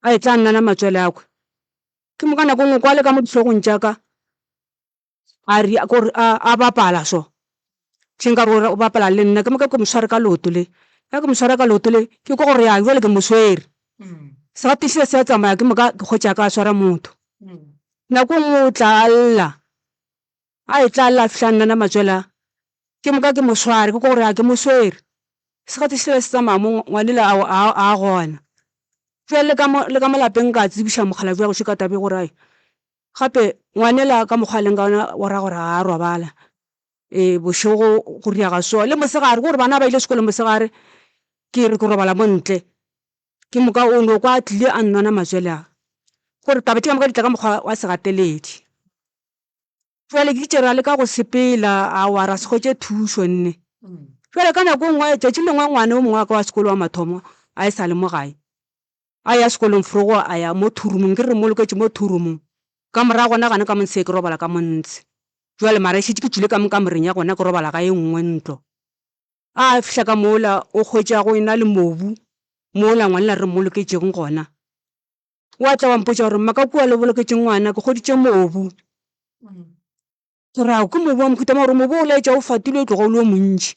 A etla a nnana matswele a kwe. Ke moka nako e nngwe kwa le ka mo dihlogong tša ka a ri kore a a bapala so. Tše nkare o bapala le nna ke moka ke mo sware ka leoto le. Ge ke mo swara ka leoto le ke kwa gore ya bjale ke mo swere. Segati sela se a tsamaya ke moka ke hwetša ka a swara motho. Nako e nngwe o tla a lla. A etla a lla a fihla a nnana matswele a. Ke moka ke mo sware, ke kwa gore a ke mo swere. Segati sela se tsamaya mo ngwanela a a a gona. Bjale le ka mo le ka mo lapeng ka tsebiša mokgalabje wa gešo ka taba ye gore ai gape ngwanela ka mokgwa a leng ka gona o ra gore ga a robala. Ee bošego go riaga so le mosegare ke gore bana ba ile sekolong mosegare ke re ke robala mo ntle. Ke moka o no kwa a tlile a nnona matswele a. Gore taba tše ka moka di tla ka mokgwa wa segateledi. Bjale ke itše ra leka go sepela, aowa ra se hwetše thušo nne. Bjale ka nako e nngwe, tšatši lengwe ngwana yo mongwe wa ka wa sekolo wa mathomo a e sa le mo gae, a ya sekolong frogo a ya mo thurumong, ke re re mmoloketše mo thurumong. Ka morago gona gane ka mo ntshe ke robala ka mo ntshe. Bjale mara e šetše ke tšwile ka mo kamoreng ya gona ke robala ga e nngwe ntlo. A fihla ka mola o hwetša go ena le mobu mola ngwanela re mmoloketšeng gona. Wa tla wa mpotša gore, Mma, ka kua le boloketše ngwana, ke hweditše mobu. Ke re, Ao, ke mobu wa mohuta mang? Gore mobu o laetša o fatilwe o tloga o le o montši.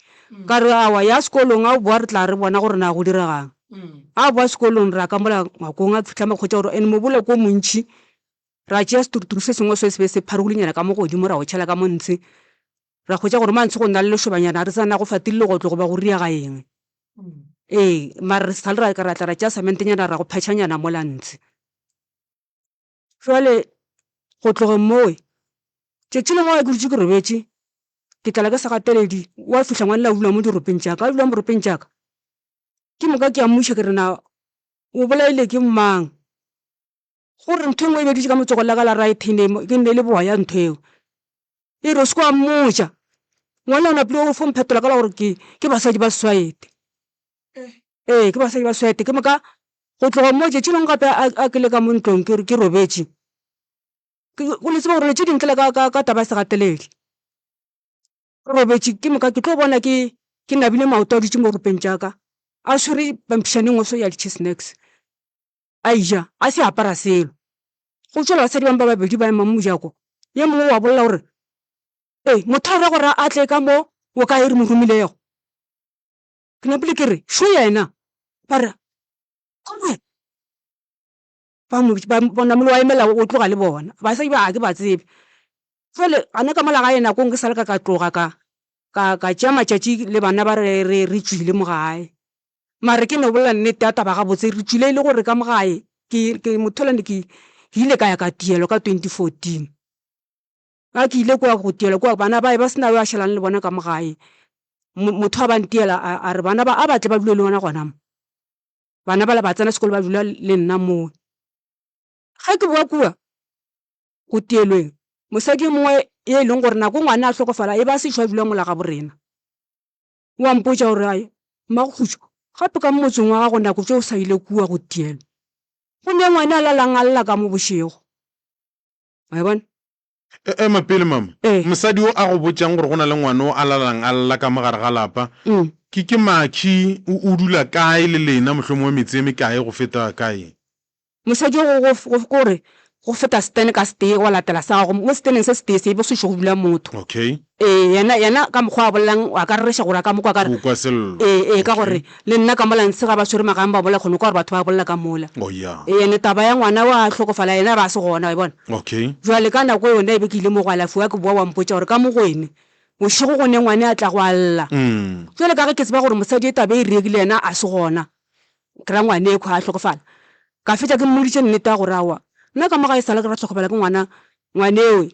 Ka re, Aowa, ya sekolong, a o boa re tla re bona gore na go diregang. A boa sekolong, ra ka mola ngwakong, a fihla mo hwetša gore ene mobu ola ke o montši. Ra tšea seturuturu se sengwe se se be se pharogilenyana ka mo godimo, ra o tšhela ka mo ntshe. Ra hwetša gore mo ntshe go na le lešobanyana, ga re tsebe na go fatile legotlo goba go riega eng. Ee, mara re sa le ra ka ra tla ra tšea sementenyana ra go phetšhanyana mola ntshe. Jwale go tlogeng mowe, tšatši lengwe ge ke dutše ke robetše, ke tlala ke segateledi, wa fihla ngwanela a dula mo diropeng tša ka, a dula mo diropeng tša ka. Ke moka ke a mmuša ke re na o bolaile ke mang? Gore ntho e nngwe e be e dutše ka mo tsogong la ka la right e ne e le boya ntho eo. E re o se ke wa mmotša. Ngwana o napile o fo mphetola ka la gore ke ke basadi ba swaete. Ee, ke basadi ba swaete. Ke moka go tloga moo tšatši lengwe gape a ke le ka mo ntlong ke ke robetše. Ke le tseba gore dilo tše di ntlela ka ka ka taba ya segateledi. Ke robetše ke moka ke tlo bona ke ke nabile maoto a dutše mo ropeng tša ka a swere pamphišana e nngwe so ya di-cheese snacks. A eja, a se apara selo. Go tšwela basadi bangwe ba babedi ba ema mo mojako. Ye mongwe wa bolela gore, Ei, motho a ra gore a tle ka mo o kae re mo romilego? Ke napile ke re, Šo yena. Ba re, Ae! Ba mo ba ba namile wa emela o tloga le bona. Basadi ba ga ke ba tsebe. Jwale gana ka mola gae nakong ke sa le ka ka tloga ka ka ka tšea matšatši le bana ba re re re tšwile mo gae. Mare ke no bolela nnete ya taba gabotse, re tšwile e le gore ka mo gae ke, ke motho yola ne ke, ke ile ka ya ka tielwa ka 2014. Ga ke ile kua go tielwa kua, bana ba e ba se na yo a šalang le bona ka mo gae. Mo, motho a ba ntiela a, a re bana ba a ba tle ba dule le wena gona mo. Bana bala ba tsena sekolo ba dula le nna moo. Ge ke boa kua go tielweng, mosadi yo mongwe ye e leng gore nako ngwana a hlokofala e ba sešo a dula mola gabo rena. O a mpotša gore, Ai, Mmakgutšo, gape ka mo motseng wa gago nako tše o sa ile kua go tielwa, go ne ngwana a lalang a lla ka mo bošego. Wa e bona? E, ema pele, mama. Ee. Mosadi yo a go botšang gore go na le ngwana o a lalang a lla ka mo gare ga lapa, ke, ke Makhi, o, o dula kae le lena, mohlomongwe metse e mekae go feta kae? Mosadi yo go, go, go, gore go feta setene ka setee gwa latela sa gago, mo seteneng se setee se be sešo go dula motho. Okay. Ee, yena, yena ka mokgwa a bolelang a ka rereša gore a ka mo kwa ka re. O kwa sello. Ee, ee, ka Okay. gore le nna ka mola ntshe ga ba swere magang ba bolela kgone kwa gore batho ba bolela ka mola. Oh ya. Ee, ene taba ya ngwana wa hlokofala yena ba se gona, wa e bona. Okay. Jwale ka nako yona e be ke ile mo go alafiwa ke boa wa mpotša gore ka mo go ene bošego go ne ngwane a tlago a lla. Jwale ka ge ke tseba gore mosadi e taba e riegile yena a se gona, Ke ra ngwane ekhwa a hlokofala. Ka fetša ke mmoditše nnete ya gore aowa, nna ka mo ga e sa le ke ra hlokofala ke ngwana, ngwane ewe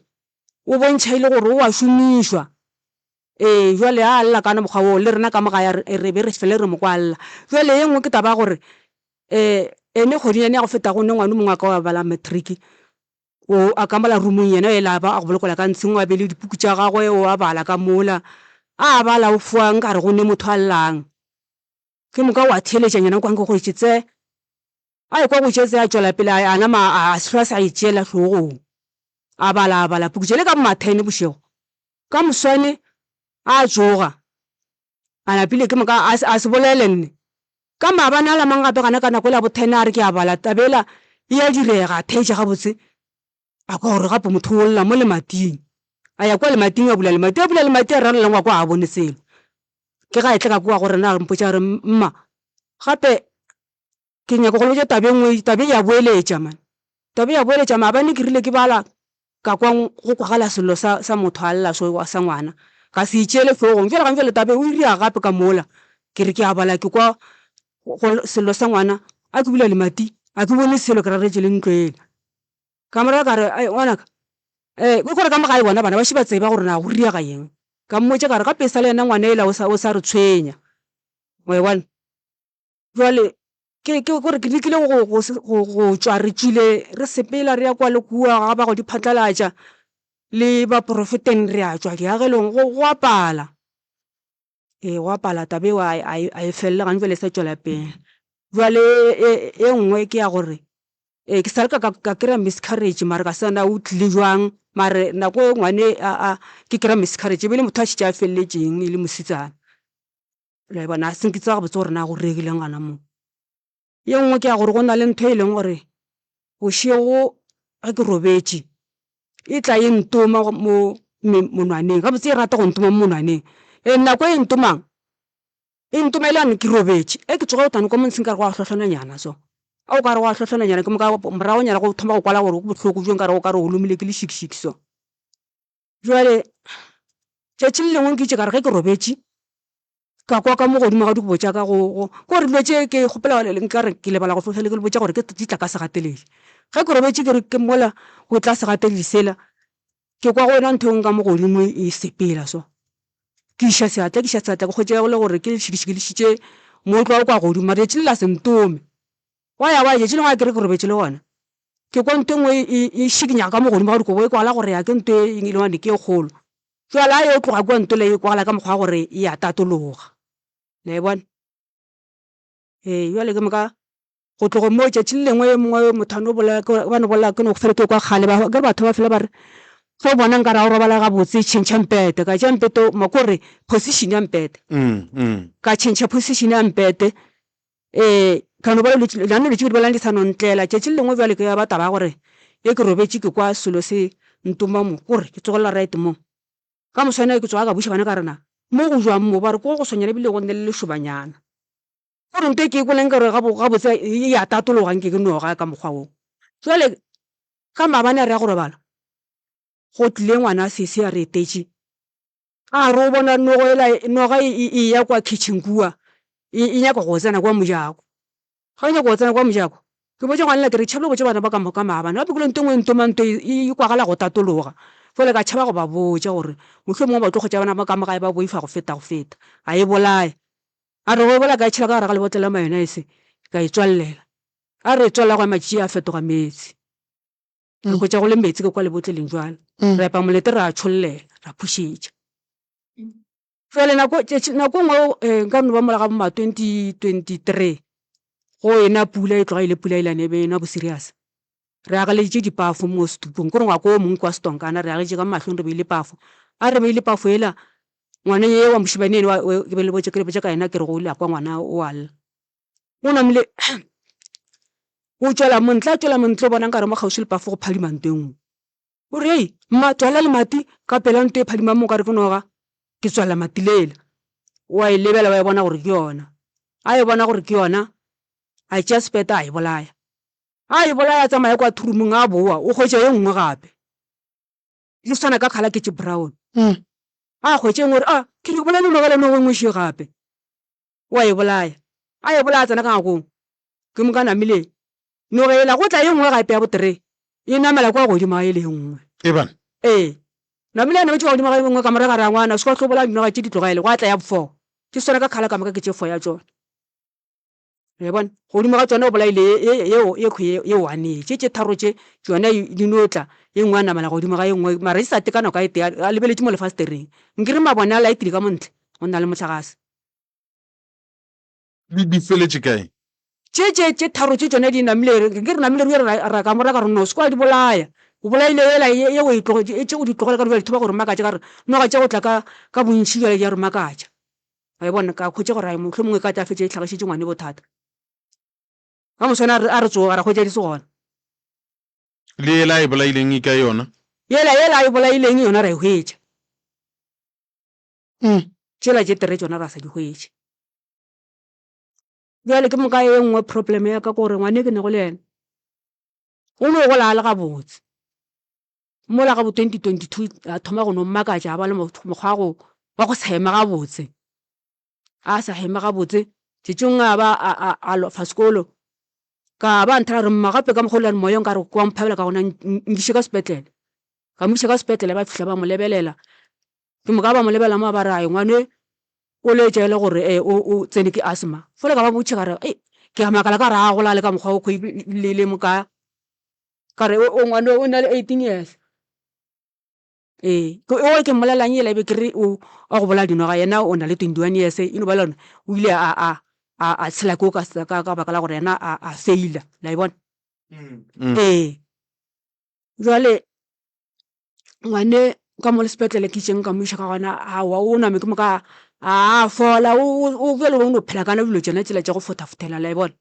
o bontšha e le gore o a šomišwa. Ee, bjale a lla ka mokgwa woo, le rena ka mo gae re be re fele re mo kwa a lla. Bjale ye nngwe ke taba ya gore ene kgwedinyana ya go feta go ne ngwana o mongwe wa ka wa bala matric, o a ka mola roomong yena yela a ba a go bolokola ka ntsheng, o a beile dipuku tša gagwe, o a bala ka mola. A bala o foa nkare go ne motho a llang. Ke moka wa theeletša nyana kwa nke go itše tse. A ekwa go itše tse a tšwela pele a nama a se hlwe a sa e tšeela hlogong. A bala a bala puku tšele ka bo ma-ten bošego. Ka moswane a tsoga a napile ke moka a se bolele nne. Ka maabane a la mang gape gana ka nako yela ya bo ten a re ke a bala taba yela. E a direga, a theetša gabotse, a kwa gore gape motho o lla mo lemating. A ya kua lemating a bula lemati, a bula lemati a rarela ngwako a bone selo. Ke ga e tla ka kua go rena a mpotša a re, Mma, gape ke nyaka go le botša taba e nngwe, taba e ya boeletša man. Taba e ya boeletša, maabane ke rile ke bala ka kwa go kwagala sello sa, sa motho a lla so sa ngwana. Ka se e tšeele hlogong. Bjale gantši bjale taba e o e ria gape ka mola. Ke re ke a bala ke kwa go sello sa ngwana, a ke bula lemati, a ke bone selo ke raretše le ntlo ela. Ka mo raya ka re, Ai ngwanaka, um ke gore ka mo gae bona bana ba še ba tseba gore na go riega eng. Ka mmotša ka re, gape e sa le yena ngwana ela o sa, o sa re tshwenya. Wa e bona? Bjale ke, ke gore ke lekile go, go, go, go tšwa, re tšwile re sepela re ya kua le kua ga ba go di phatlalatša, le baprofeteng re a tšwa diagelong, go, go a pala. Ee, go a pala taba eo a, a, a e felele gane bjale e sa tšwela pele. Bjale e, e nngwe ke ya gore, ee ke sa le ka, ka, ka kry-a miscarriage mara ka se na o tlile jwang, mare nako e ngwane a, a, ke kry-a miscarriage e be e le motho a šetše a feleletšeng e le mosetsana. La e bona, ga se ke tseba gabotse gore na go diregileng gona moo. Ye nngwe ke ya gore go na le ntho e leng gore bošego ge ke robetše e tla e ntoma mo monwaneng, gabotse e rata go ntoma mo monwaneng. And nako e ntomang, e ntoma e le gane ke robetše, ge ke tsoga o tla no kwa mo ntshe nkare go a hlohlonanyana so. A o ka re go a hlohlonanyana ke moka moragonyana go thoma go kwala gore go bohloko bjo nkare o ka re o lomile ke lešikšiki so. Bjale tšatši le lengwe ke itše ka re ge ke robetše ka kwa ka mo godimo ga dikobo tša ka go, go, ke gore dilo tše ke kgopela nka re ke lebala go fihla ke le botša gore ke di tla ka segateledi. Ge ke robetše ke re ke mola go tla segateledi sela, ke kwa go ena ntho e nngwe ka mo godimo e sepela so. Ke iša seatla, ke iša seatla ke hwetša e le gore ke lešikešike le išitše mootlwa o kwa godimo mara letšatši le la se ntome. Gwa ya gwa ya tšatši lengwe a ke re ke robetše le gona, ke kwa ntho e nngwe e, e šikinyega ka mo godimo ga dikobo, e kwagala gore ya ke ntho e e leng gore ke e kgolo. Bjale a yo tloga kua ntho le e kwagala ka mokgwa wa gore e a tatologa. Le a e bona? Ee, bjale ke moka go tloga moo tšatši le lengwe yo mongwe motho a no bolela, ba no bolela ke no fela ke kwa kgale ba akere batho ba fela ba re ge o bona nkare ga o robala gabotse tšhentšha mpete, ka tšea mpete o, kore position ya mpete, ka tšhentšha position ya mpete. Ee, ka no ba le lano dilo tše ke di bolelang di sa no ntlela. Tšatši le lengwe bjale ke ya ba taba ya gore ge ke robetše ke kwa selo se ntoma mo, kore ke tsogelela right mo. Ka moswane ke tsoga ka buša bana ka re na mo go jwang mo, ba re ko go swanyana ebile go nne le lešobanyana. Kore nto e ke e kweleng nkare gabotse e ya tatologa nke ke noga ka mokgwa wo. Jwale ka maabane a re ya go robala go tlile ngwana sesi a re etetše. A re o bona nogo ela, noga e, e, e eya kwa kitchen kua, e, e nyaka go tsena kwa mojako. Ga e nyaka go tsena kwa mojako, ke botša ngwanela ke re, tšhabile go botša bana ba ka moka maabane, gape ke ntho e nngwe e ntoma nto e, e kwagala go tatologa. Fela ka tšhaba go ba botša gore mohlomongwe ba tlo hwetša bana ba ka mo gae ba boifa go feta go feta. A e bolaya. A re go e bolaya ka e tšhela ka gare ga lebotlelo la mayonnaise, ka e tswallela. A re e tswalela gwa ema tšie a fetoga meetse. Re hwetša go le meetse ka kua lebotleleng bjale. Re epa molete ra a tšhollela, ra phušetša. Bjale nako, nako e nngwe nka no ba mola ga bo ma 2023, go ena pula e tloga e le pula e lane e be e na bo serious. Re ageleditše dipafo mo setupong, ke gore ngwako o mongwe kwa Setonkana re ageleditše ka mo mahlong re beile pafo. A re beile pafo yela, ngwana ye wa mošemane ene wa ke be le botša ke le botša ka yena ke re go ile a kwa ngwana o a lla. O namile o tšwela montle, a tšwela montle o bona nkare mo kgauswi le pafo go phadima nto e nngwe. O re, Hei, mma, tswalela lemati ka pela nto e phadimang mo nkare ke noga. Ke tswalela mati lela. O a e lebela wa e bona gore ke yona. A e bona gore ke yona, a tšea sepeta a e bolaya. A e bolaya a tsamaya kwa thurumong a boa, o hwetša ye nngwe gape. Di swana ka colour ke tše brown. A hwetša e nngwe o re, A, ke re ke bolaile noga le noga e nngwe še gape. O a e bolaya. A e bolaya a tsena ka ngakong. Ke moka namile noga yela, go tla ye nngwe gape ya botere, e namela kwa godimo ga yele ye nngwe. Eban. Ee. Namile a nametše kwa godimo ga ye nngwe ka morago a re, Ngwana, o se ke wa tlo bolaya dinoga tše di tlogele. Gwa tla ya bofour. Ke sona ka khala ka moka ke tše four ya tšona. Le bona? Godimo ga tšona o bolaile ye, ye, ye, ye, ye, ye one ye. Tše tše tharo tše, tšona di no tla, ye nngwe ya namela godimo ga ye nngwe, mara di sa tekana ka e tee, a lebeletše mo lefastereng. Nkere mabone a laetile ka mo ntle, go na le mohlagase. Di, di feletše kae? Tše, tše, tše tharo tše tšona di namile, nke re namile re ra, ra ka mora ka re no, se kwa di bolaya. O bolaile yela ye, ye o e tlogetše, e tše o di tlogela ka re bjale di thoma go re makatša ka re noga tše go tla ka, ka bontši bjale di a re makatša. Wa e bona, ka hwetša gore ai mohlomongwe e ka tla fetša e hlagišitše ngwane bothata. Ka moswane a re, a re tsoga ra hwetša di se gona. Le yela a e bolaileng e kae yona? Yela, yela a e bolaileng yona ra e hwetša. Tšela tše tere tšona ra sa di hwetše. Bjale ke moka e nngwe problem ya ka ke gore ngwane ke nago le yena o no gola a le gabotse. Mola ga bo 2022 a thoma go no mmakatša a ba le mokgwa wa go wa go sa eme gabotse. A sa eme gabotse tšatšing a ba a a a lofa sekolo ka ba nthera a re mma gape ka mokgwa o le moya nkare ke wa mphabela ka gona nkiše ka sepetlele. Ka mo iša ka sepetlele ba fihla ba mo lebelela. Ke moka ba mo lebelela mo ba re ai ngwane o laetša e le gore o o tsene ke asthma. Fela ka ba botšiša ka re ei ke a makala ka re a gola le ka mokgwa o le le moka. Ka re o ngwane o na le 18 years. Ee o ke mmolelang yela e be ke re o wa go bolaya dinoga yena o na le 21 years e no ba le gore o ile a a a tshela ko ka ka baka la gore yena a a faila la e bona. Ee jwale ngwane ka mo le sepetlele ke itšeng ka mo iša ka gona aowa o name ke moka a fola o bjale o no phela ka dilo tšona tsela tša go fothafothela la e bona.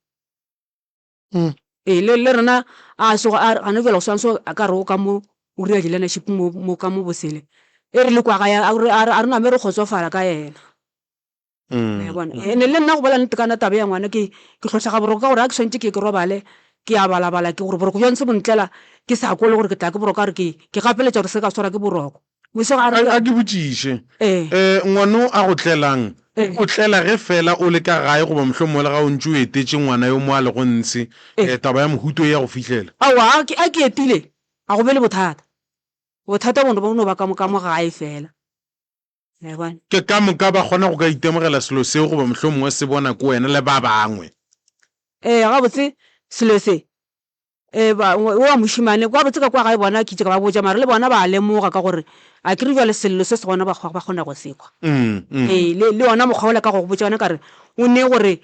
Ee le le rena a tsoga a gona bjale go swana so a ka re o ka mo o dira di-learnership mo mo ka mo bosele e re le kwa gae a re name re kgotsofala ka yena. Wa bona? Ene le nna go bolela nnete kana taba ya ngwana ke ke hlohlega boroko ka gore ga ke swantše ke ye ke robale ke a balabala ke gore boroko bja ntse bo ntlela ke sa kwe le gore ke tla ke boroko ka gore ke ke gapeletša gore se ka swarwa ke boroko. Mosego a re A ke botšiše, um ngwano a go tlelang o tlela ge fela o le ka gae goba mohlomongwe le ga o ntše o etetše ngwana yo mo a lego ntshe, um taba ya mohuto e ya go fihlela? Aowa, a ke a ke etile ga go be le bothata. Bothata bo no ba ka mo ka mo gae fela. Ke ka moka ba kgona go ka itemogela selo seo goba mohlomongwe se bona ke wena le ba bangwe. Ee, gabotse selo se, ee, ba, o wa mošemane, gabotse ka kwa gae bona ke itše ka ba botša, mara le bona ba a lemoga ka gore a ke re bjale sello se se gona ba, ba kgona go se kwa. Ee, le, le wona mokgwa wola ka go go botša wona ka re o ne gore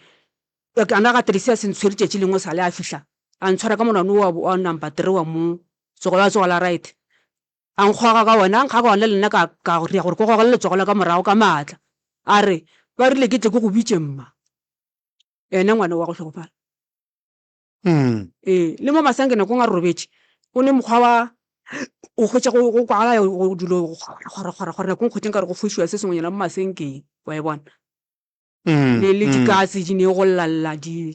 kana gatelesi a se ntshwere tšatši lengwe sa le a fihla a ntshwara ka monwana wa, wa number three wa mo tsogo, wa tsogo la right. A nkgoga ka wona, a nkga ka wona le nna ka, ka ria gore ke gogele letsogo la ka morago ka maatla. A re, Ba rile ke tle ke go bitše, mma. Yena ngwana wa go hlokofala. Ee, le mo Masanke nakong a robetše, o ne mokgwa wa go hwetša go, go kwagala go dilo go kgwara, kgwara, kgwara, nakong kgwetša nkare go fošiwa se sengwenyana mo masenkeng, wa e bona. Le, le dikatse di ne go lla-lla di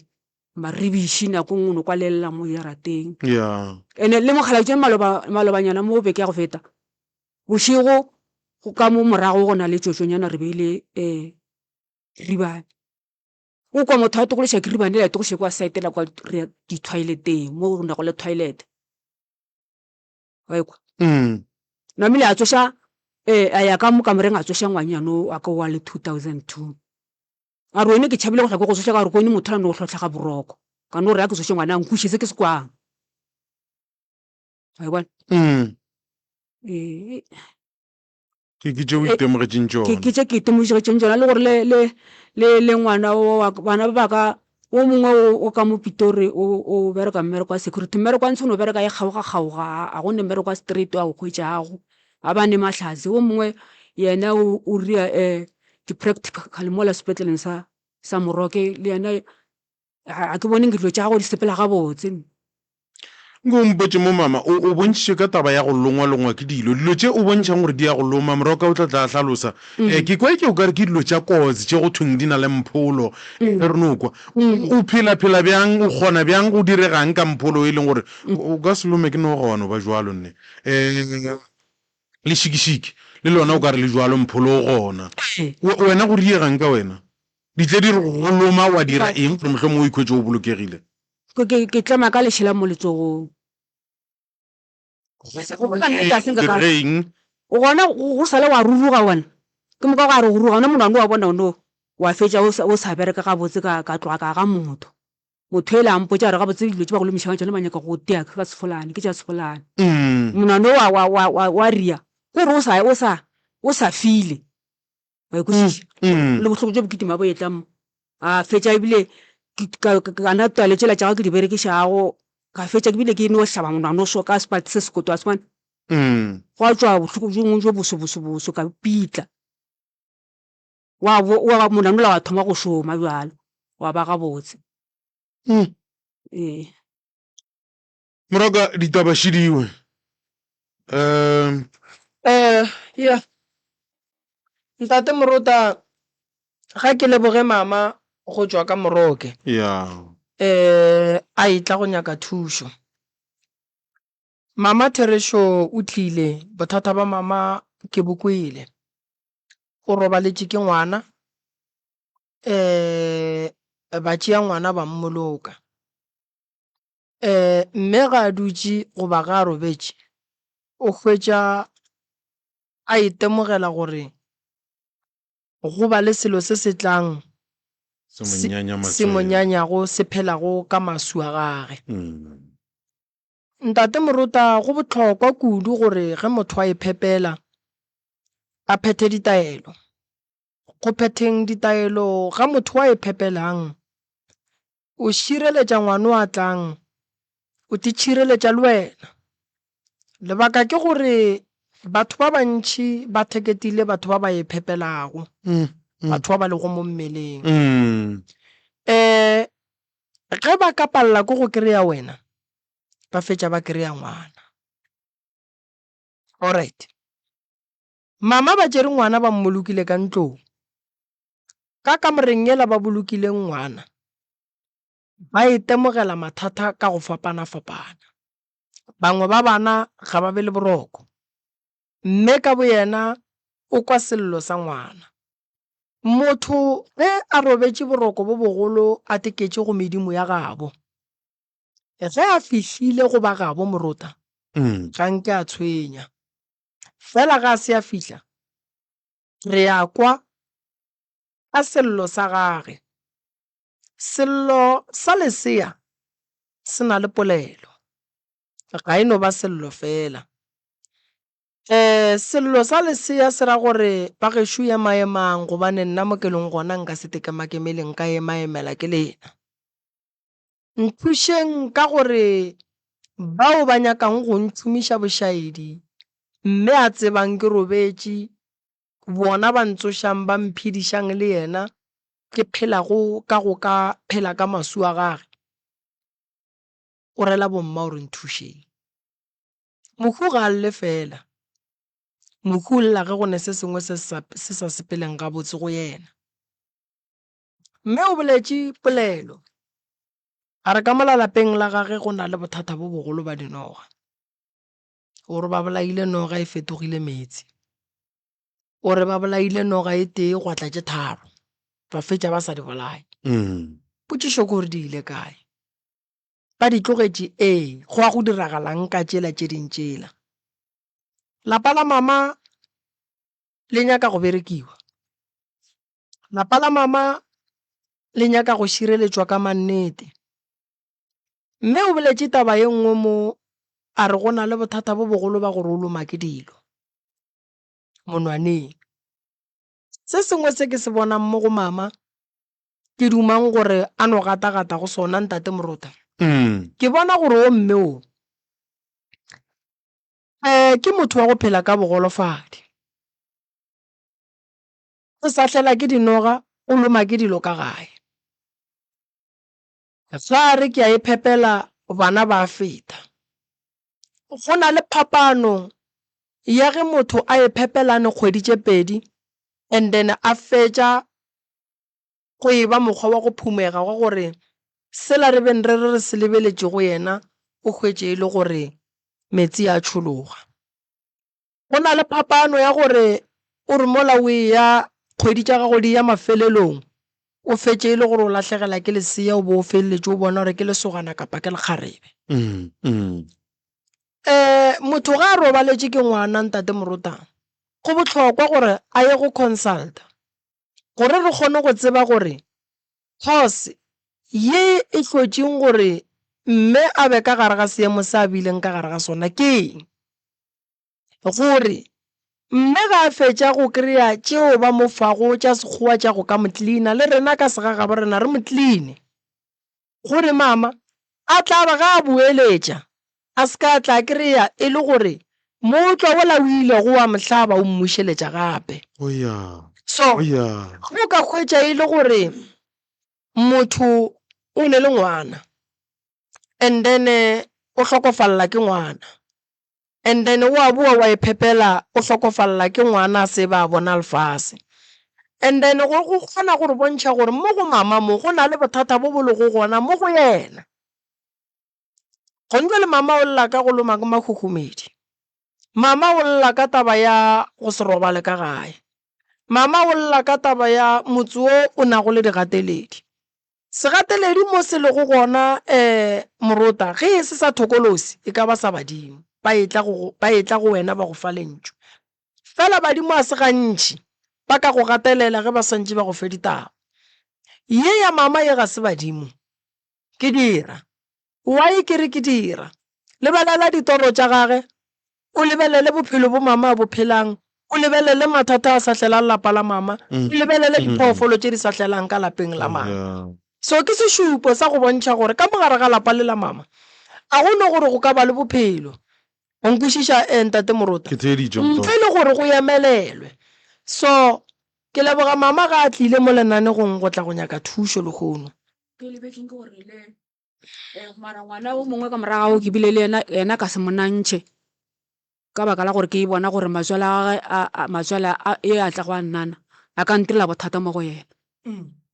maribiši nako nngwe o no kwa le lla mo jarateng. Yeah. Ene le mokgalabje maloba, malobanyana mo beke ya go feta, bošego go ka mo morago go na le tšotšonyana re beile um ribane. O kwa motho a tokološa kiribane yela a tokološa kwa side la kwa re di-toilet-eng mo go nago le toilet. Wa ekwa? Namile a tsoša a ya ka mo kamoreng a tsoša ngwanyana o wa ka wa le 2002. A re wene ke tšhabile go hlwa ke go tsoša ka gore ke bone motho a no hlohlega boroko. Ka no re a ke tsoše ngwana a nkweše se ke se kwang. Wa e bona? Ee. Ke ke tše o itemogetšeng tšona. Ke ke tše ke itemogetšeng tšona le gore le le le le ngwana o wa bana ba ka o mongwe o o ka mo Pitori o o bereka mmereko wa security mmereko wa ntsho no bereka e kgaoga kgaoga a go ne mmereko wa straight wa go hwetšago a ba ne mahlatse o mongwe yena o o ria di-practical mola sepetleleng sa sa Moroke le yena Ga ke bone nke dilo tša gago di sepela gabotse. Nko o mpotše mo mama, o, o bontšhitše ka taba ya go longwa-longwa ke dilo. Dilo tše o bontšhang gore di ya go loma, Moroka o tla tla a hlalosa. Eh, ke kwa eke o ka re ke dilo tša kotsi tše go thweng di na le mpholo. Ge re no kwa. O phela-phela bjang, o kgona bjang, go diregang ka mpholo e leng gore o ka se lome ke noga wa no ba bjalo nne. Eh, lešikišiki le lona o ka re le bjalo, mpholo o gona. Wena go diegang ka wena? Di tle di re go loma wa dira eng gore mohlomongwe o ikhwetše o bolokegile? Ke, ke, ke tlema ka lešela mo letsogong. Go bolela nnete, a se nka ka. Dire eng? Gona go, go sale wa ruruga wena. Ke moka gwa re go ruruga, wona monwana wa bona ono wa fetša o sa, o sa bereka gabotse ka, ka tloga ka ga motho. Motho ela a mpotša a re gabotse dilo tše ba go lomišang ka tšona ba nyaka go go tea ka sefolane, ke tša sefolane. Monwana wa, wa, wa, wa, wa ria, ke gore o sa, o sa, o sa file. Wa e kwešiša? Le bohloko bjo bo kitima bo etla mo. A fetša ebile kana taelo tšela tša gagwe ke di berekišago, ka fetša ke bile ke no hlaba monwana o so ka sepalete se sekoto wa se bona. Gwa tšwa bohloko bjo bongwe bjo boso boso boso ka pitla. Wa bo wa monwana ola wa thoma go šoma bjalo, wa ba gabotse. Ee. Moraka ditaba šidiwe. Um. Eh, ya. Ntate Morota, ga ke leboge mama go tšwa ka Moroke. Ya. Eh, a etla go nyaka thušo. Mama therešo o tlile, bothata ba mama ke bo kwele. O robaletše ke ngwana, eh, ba tšea ngwana ba mmoloka. Eh, mme ga a dutše goba ga a robetše, o hwetša a itemogela gore go ba le selo se se tlang Se mo se mo nyanyago se phelago ka maswi a gage. Ntate Morota, go bohlokwa kudu gore ge motho a iphepela a phethe ditaelo. Go phetheng ditaelo ga motho a iphepelang O šireletša ngwano a tlang, o titšhireletša le wena. Lebaka ke gore batho ba bantši ba theketile batho ba ba iphepelago, batho ba ba lego mo mmeleng. Um ge ba ka palela ke go kry-a wena, ba fetša ba kry-a ngwana. Alright. Mama ba tšere ngwana ba mmolokile ka ntlong. Ka kamoreng yela ba bolokileng ngwana, ba itemogela mathata ka go fapana-fapana. Bangwe ba bana ga ba be le boroko. Mme ka boyena o kwa sello sa ngwana. Motho ge a robetše boroko bo bogolo a teketše go medimo ya gabo, ge a fihlile go ba gabo morota, ga nke a tshwenya. Fela ge a se a fihla, Re a kwa ka sello sa gage. Sello sa lesea se na le polelo. Ga e no ba sello fela. Sello sa lesea se ra gore bagešo emaemang gobane nna mo ke leng gona nka se tekemakemele nka emaemela ke lena. Nthušeng ka gore bao ba nyakang go ntšhomiša bošaedi mme a tsebang ke robetše, bona ba ntsošang ba mphedišang le yena ke phelago ka go ka phela ka maswi a gage. O rela bomma o re nthušeng. Mohu ga a lle fela. Mohu o lla ge go ne se sengwe se se sa sepeleng gabotse go yena. Mme o boletše polelo, a re ka mola lapeng la gage go na le bothata bo bogolo ba dinoga. O re ba bolaile noga e fetogile meetse. O re ba bolaile noga e tee gwa tla tše tharo, ba fetša ba sa di bolaye. Potšišo ke gore di ile kae? Ba di tlogetše ee, gwa go diragalang ka tšela tše ding tšela? Lapa la mama le nyaka go berekiwa. Lapa la mama le nyaka go šireletšwa ka mannete. Mme o boletše taba ye nngwe mo a re go na le bothata bo bogolo ba gore o loma ke dilo monwaneng. Se sengwe se ke se bonang mo go mama ke dumang gore a no gatagata go sona ntate Morota. Ke bona gore o mme o um ke motho wa go phela ka bogolofadi. O sahlela ke dinoga, o loma ke dilo ka gae. Ge a re ke a iphepela bana ba a feta. Go na le phapano ya ge motho a iphepelane kgwedi tše pedi and then a fetša go e ba mokgwa wa go phumega wa gore sela re beng re re re se lebeletše go yena o hwetše e le gore meetse a tšhologa. Go na le phapano ya gore o re mola o eya kgwedi tša gago di ya mafelelong, o fetše e le gore o lahlegela ke lesea o bo o feleletše o bona gore ke lesogana kapa ke lekgarebe. Motho ga a robaletše ke ngwana ntate Morota, go bohlokwa gore a ye go consulta gore re kgone go tseba gore cause ye e hlotšeng gore mme a be ka gare ga seemo se a bileng ka gare ga sona ke eng. Gore mme ga a fetša go kry-a tšeo ba mo fago tša sekgowa tša go ka mo cleaner, le rena ka segagabo rena re mo cleane. Gore mama a tla ba ga a boeletša a se ka a tla kry-a e le gore mootlwa wola o ilego wa mo hlaba o mmušeletša gape. So ge o ka hwetša e le gore motho o ne le ngwana and then. o hlokofalela ke ngwana. And then wa boa wa iphepela o hlokofalela ke ngwana a se ba bona lefase. And then go go kgona go re bontšha gore mo go mama mo go na le bothata bo bo lego gona mo go yena. Gone le mama o lla ka go loma ke makhukhumedi. Mama o lla ka taba ya go se robale ka gae. Mama o lla ka taba ya motse wo o nago le digateledi. Segateledi mo se lego gona, um morota, ge e se sa thokolosi, e ka ba sa badimo. Ba etla go, ba etla go wena ba go fa lentšu. Fela badimo ga se gantši ba ka go gatelela ge ba swantše ba go fe ditaba. Ye ya mama ye ga se badimo. Ke dira. Why ke re ke dira? Lebelela ditoro tša gage, o lebelele bophelo bo mama a bo phelang, o lebelele mathata a sa hlelang lapa la mama, o lebelele diphoofolo tše di sa hlelang ka lapeng la mama. So ke sešupo sa go bontšha gore ka mo gare ga lapa le la mama, a go no gore go ka ba le bophelo. O nkwešiša, eh, Ntate Morota? Ke theeditše, Ntle le gore go emelelwe. So, ke leboga mama ga a tlile mo lenanegong go tla go nyaka thušo lehono. Ke lebetšeng ke gore le Mara ngwana o mongwe ka morago ke bile le yena, yena ka se mo nantšhe ka baka la gore ke bona gore matswalo a gagwe a matswalo a e a tlago a nnana a ka ntirela bothata mo go yena.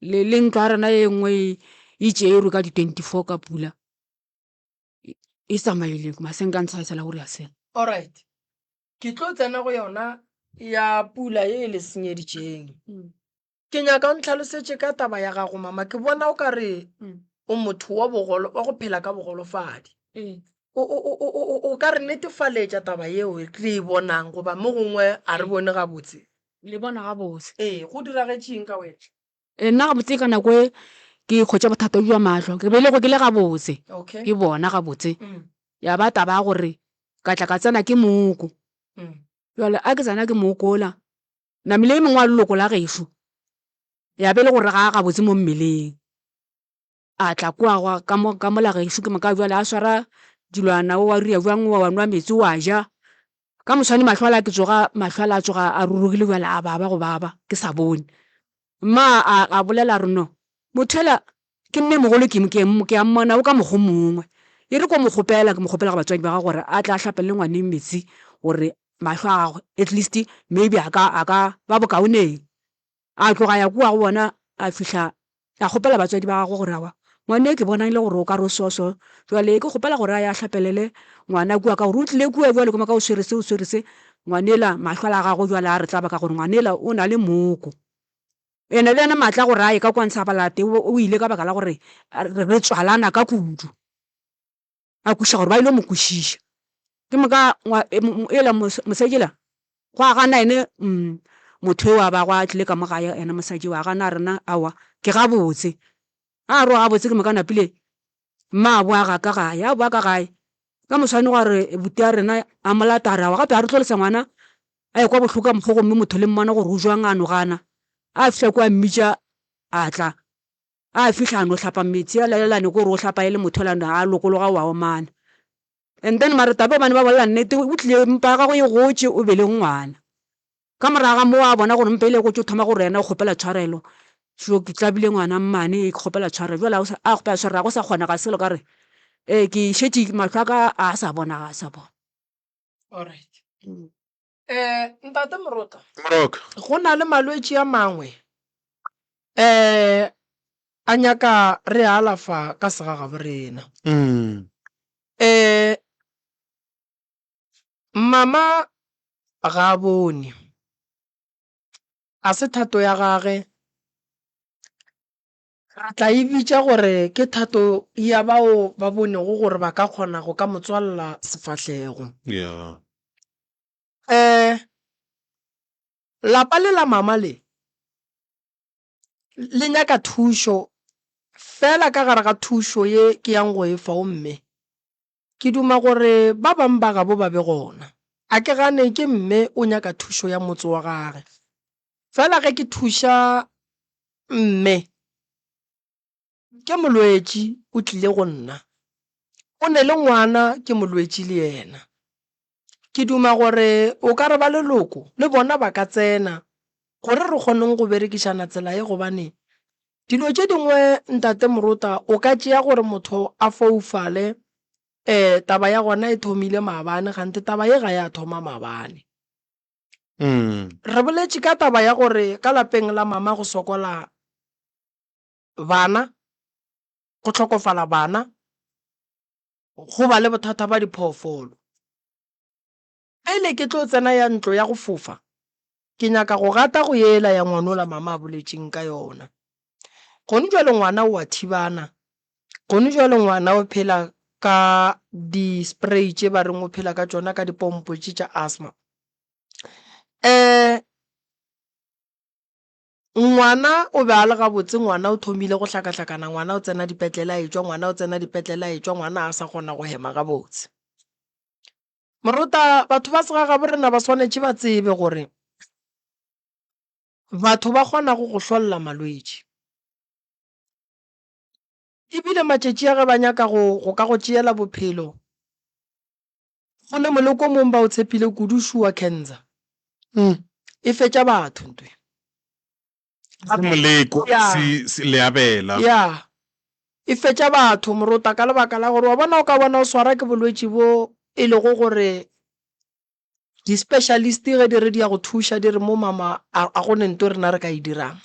Le le ntlo ya rena e nngwe e tšerwe ka di 24 ka pula e tsamaile masenke a ntsha e sala gore ya sela. Alright, ke tlo tsena go yona ya pula ye e le senyeditšeng. Ke nyaka o ntlhalosetše ka taba ya gago mama, ke bona o ka re o motho wa bogolo, wa go phela ka bogolofadi. O, o, o, o, o, o ka re netefaletša taba yeo re e bonang goba mo gongwe a re bone gabotse? Le bona gabotse. Ee, go diragetše eng ka wena? Ee, nna gabotse ka nako e ke hwetša bothata bja mahlo, ke be le go ke le gabotse, Okay. ke bona gabotse. Ya ba taba ya gore ka tla ka tsena ke mooko. Bjale a ke tsena ke mooko wola, Namile e mongwe wa leloko la gešo ya be e le gore ga a gabotse mo mmeleng. A tla kua gwa ka mo ka mola gešo ke moka bjale a swara dilwana o wa ria bjang wa nwa meetse wa ja. Ka moswane mahlo ala ke tsoga mahlo ala a tsoga a rurugile bjale a baba go baba ke sa bone. Mma a a bolela a re no motho yola ke mme mogolo ke ke ke a mmona o ka mokgwa o mongwe. E re ko mo kgopela ke mo kgopela go batswadi ba gagwe gore a tle a hlapelele ngwaneng metsi gore mahlo a gagwe at least maybe a ka a ka ba bokaoneng. A tloga a ya kua go bona a fihla a kgopela batswadi ba gagwe gore aowa ngwane ke bona e le gore o ka re o so so, jwale ke kgopela gore a ye a hlapelele ngwana kua ka gore o tlile kua bjale ke moka o swere se o swere se, ngwanela mahlo a gagwe bjale a re tlaba ka gore ngwanela o na le mooko. Ene le yena maatla a gore a ye ka kua ntsha balate o ile ka baka la gore re tswalana ka kudu. A kwešiša gore ba ile mo kwešiša. Ke moka ela mosadi ela gwa gana ene motho eo a bago a tlile ka mo gae ene mosadi eo a gana a re na aowa ke gabotse. A re o gabotse ke moka napile mma a boa ga ka gae, a boa ka gae ka moswane gwa re buti a rena a mo lata a re aowa gape ga re tlo lesa ngwana a ekwa bohloko ka mokgwa gomme motho le mmona gore o jwang a no gana. A fihla kua a mmitša a tla. A fihla a no hlapa metsi a lalelane ke gore o hlapa e le motho yola a lokologa o a omana. And then mara taba gobane ba bolela nnete o tlile mpa ya gagwe e gotše o belege ngwana. Ka morago ga moo a bona gore mpa ele e gotše o thoma gore yena o kgopela tshwarelo. So ke tlabile ngwana mmane ke kgopela tshwarelo jwale a kgopela tshwarelo ga go sa kgonega selo ka re ee ke šetše mahlo a ka a sa bona ga a sa bona. Alright. Eh, Ntate Morota. Moroka. Go na le malwetši a mangwe eh a nyaka re alafa ka segagabo rena. Mm. Eh mama ga a bone. A se thato ya gage. Re tla e bitša gore ke thato ya bao ba bonego gore ba ka kgona go ka mo tswalela sefahlego. Yeah. Um lapa le la mama le, le nyaka thušo, fela ka gare ga thušo ye ke yang go e fa o mme, ke duma gore ba bang ba gabo ba be gona. A ke gane ke mme o nyaka thušo ya motse wa gage, fela ge ke thuša mme, ke molwetši o tlile go nna, o ne le ngwana ke molwetši le yena. Ke duma gore o ka re ba leloko le bona ba ka tsena gore re kgoneng go berekišana tsela ye gobane dilo tše dingwe Ntate Morota o ka tšea gore motho a foufale. Um taba ya gona e thomile maabane, kganthe taba ye ga ya thoma maabane. Re boletše ka taba ya gore ka lapeng la mama go sokola bana, go hlokofala bana, go ba le bothata ba diphoofolo. Pele ke tlo tsena ya ntlo ya go fofa, ke nyaka go gata go yela ya ngwanola mama a boletšeng ka yona. Gone jwale ngwana o a thibana, gone jwale ngwana o phela ka di-spray tše ba reng o phela ka tšona ka dipompo tše tša asthma. Um Ngwana o be a le gabotse, ngwana o thomile go hlakahlakana, ngwana o tsena dipetlele a etšwa, ngwana o tsena dipetlele a etšwa, ngwana a sa kgona go hema gabotse. Morota, batho ba segagabo rena ba swanetše ba tsebe gore batho ba kgona go go hlolla malwetši. Ebile matšatši a ge ba nyaka go, go ka go tšeela bophelo, go ne moleko o mongwe ba o tshepile kudu, sure cancer. E fetša batho ntwe. Se moleko, se, se leabela. Ya. E fetša batho, morota, ka lebaka la gore wa bona o ka bona o swara ke bolwetši bo e lego gore di-specialist ge di re di ya go thuša di re mo mama a, a go ne nto rena re ka e dirang.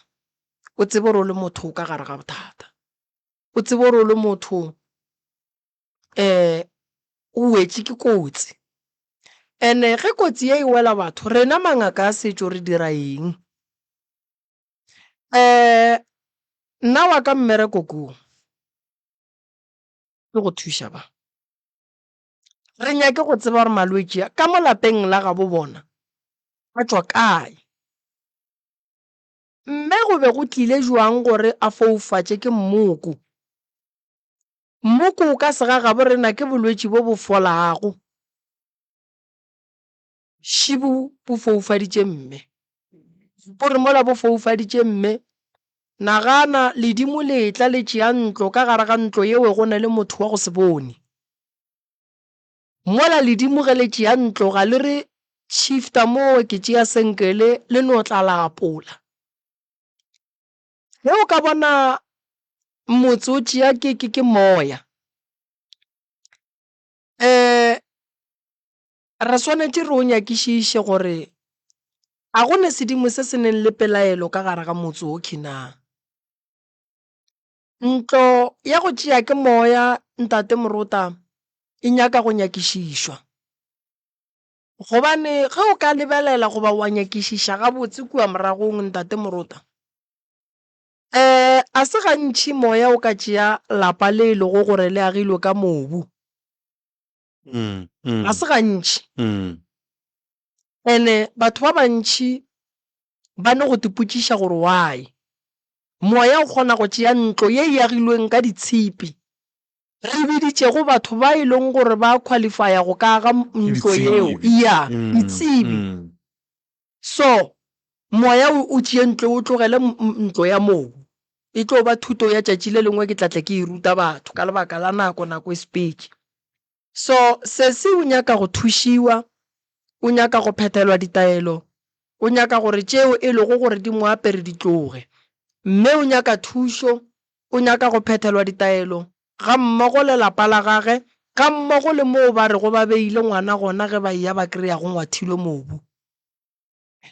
O tsebe gore o le motho o ka gare ga bothata. O tsebe gore o le motho um o wetše ke kotsi. And-e ge kotsi ye e wela batho, rena mangaka a setšo re dira eng? Um nna wa ka mmereko ko ke go thuša ba. Re nyake go tseba gore malwetši a ka mo lapeng la gabo bona a tšwa kae. Mme go be go tlile jwang gore a foufatše ke mmoko? Mmoko o ka segagabo rena ke bolwetši bo bo folago. Šibu bo foufaditše mme. Bo re mola bo foufaditše mme, nagana ledimo le etla le tšea ntlo, ka gare ga ntlo yeo go na le motho wa go se bone. Mola ledimo ge le tšea ntlo ga le re shifta mowe ke tšea senkele le no tla la apola. Ge o ka bona motse o tšea ke, ke, ke moya, um re swanetše re o nyakišiše gore a go ne sedimo se se neng le pelaelo ka gare ga motse okhwi na. Ntlo ya go tšea ke moya, Ntate Morota, e nyaka go nyakišišwa. Gobane ge o ka lebelela goba wa nyakišiša gabotse kua moragong, Ntate Morota, um a se gantši moya o ka tšea lapa le e lego gore le agilwe ka mobu. Ga se gantši. And-e batho ba bantši ba no go tipotšiša gore why moya o kgona go tšea ntlo ye e agilweng ka ditshipi re biditšego batho ba e leng gore ba qualifya go ka aga ntlo yeo, ya, ditsebi. So, moya o, o tšee ntlo o tlogele ntlo ya mobu. E tlo ba thuto ya tšatši le lengwe ke tla tle ke e ruta batho ka lebaka la nako, nako e sepetše. So, sesi o nyaka go thušiwa, o nyaka go phethelwa ditaelo, o nyaka gore tšeo e lego gore di mo apere di tloge. Mme o nyaka thušo, o nyaka go phethelwa ditaelo gammogo le lapa la gage, gammogo le moo ba rego ba beile ngwana gona ge ba eya ba kry-a go ngwathilwe mobu.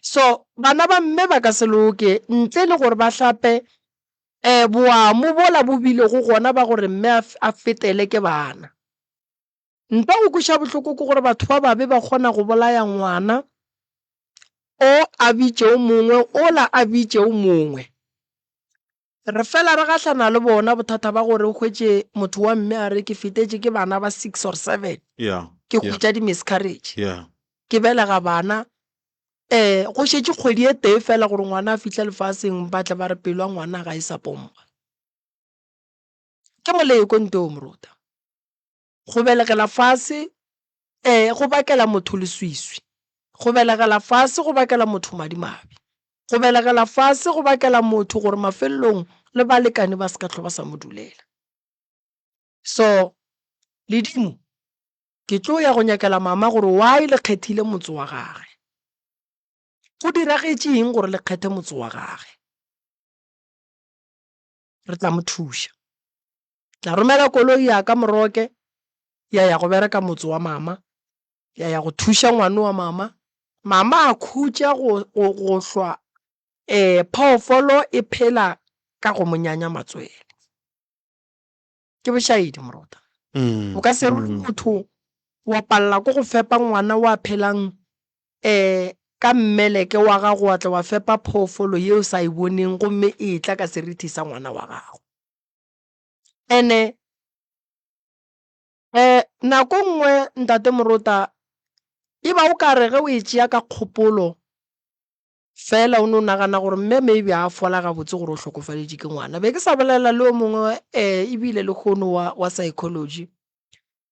So, bana ba mme ba ka se loke ntle le gore ba hlape um boamo bola bo bilego gona ba gore mme a fetele ke bana. Ntwa go kweša bohloko ke gore batho ba babe ba kgona go bolaya ngwana o a bitše o mongwe, ola a bitše o mongwe. Re fela re gahlana le bona bothata ba gore o hwetše motho wa mme a re ke fetetše ke bana ba six or seven, Yeah, ke yeah, hwetša di-miscarriage, yeah. ke belega bana um go šetše kgwedi e tee fela gore ngwana a fihle lefaseng ba tle ba re pelo ya ngwana ga e sa pompa. Ke moleko ntoo moruta. Go belegela fase um go bakela motho leswiswi. Go belegela fase go bakela motho madimabe. Go belegela fase go bakela motho gore mafelelong le balekane ba se ka hlwa ba sa mo dulela. So ledimo ke tlo ya go nyakela mama gore why le kgethile motse wa gage. Go diragetše eng gore le kgethe motse wa gage? Re tla mo thuša. Tla romela koloi ya ka Moroke. Ya ya go bereka motse wa mama, ya ya go thuša ngwano wa mama. Mama a khutša go, go, go hlwa um phoofolo e phela ka go mo nyanya matswele. Ke bošaedi morota. O ka se re motho wa palela ke go fepa ngwana wa phelang um ka mmeleke wa gago wa tla wa fepa phoofolo ye o sa e boneng gomme e etla ka serithi sa ngwana wa gago. Ene um nako nngwe ntate Morota e ba o ka re ge o e tšea ka kgopolo Fela o no nagana gore mme maybe a fola gabotse gore o hlokofaletše ke ngwana. Be ke sa bolela le o mongwe um ebile lehono wa, wa psychology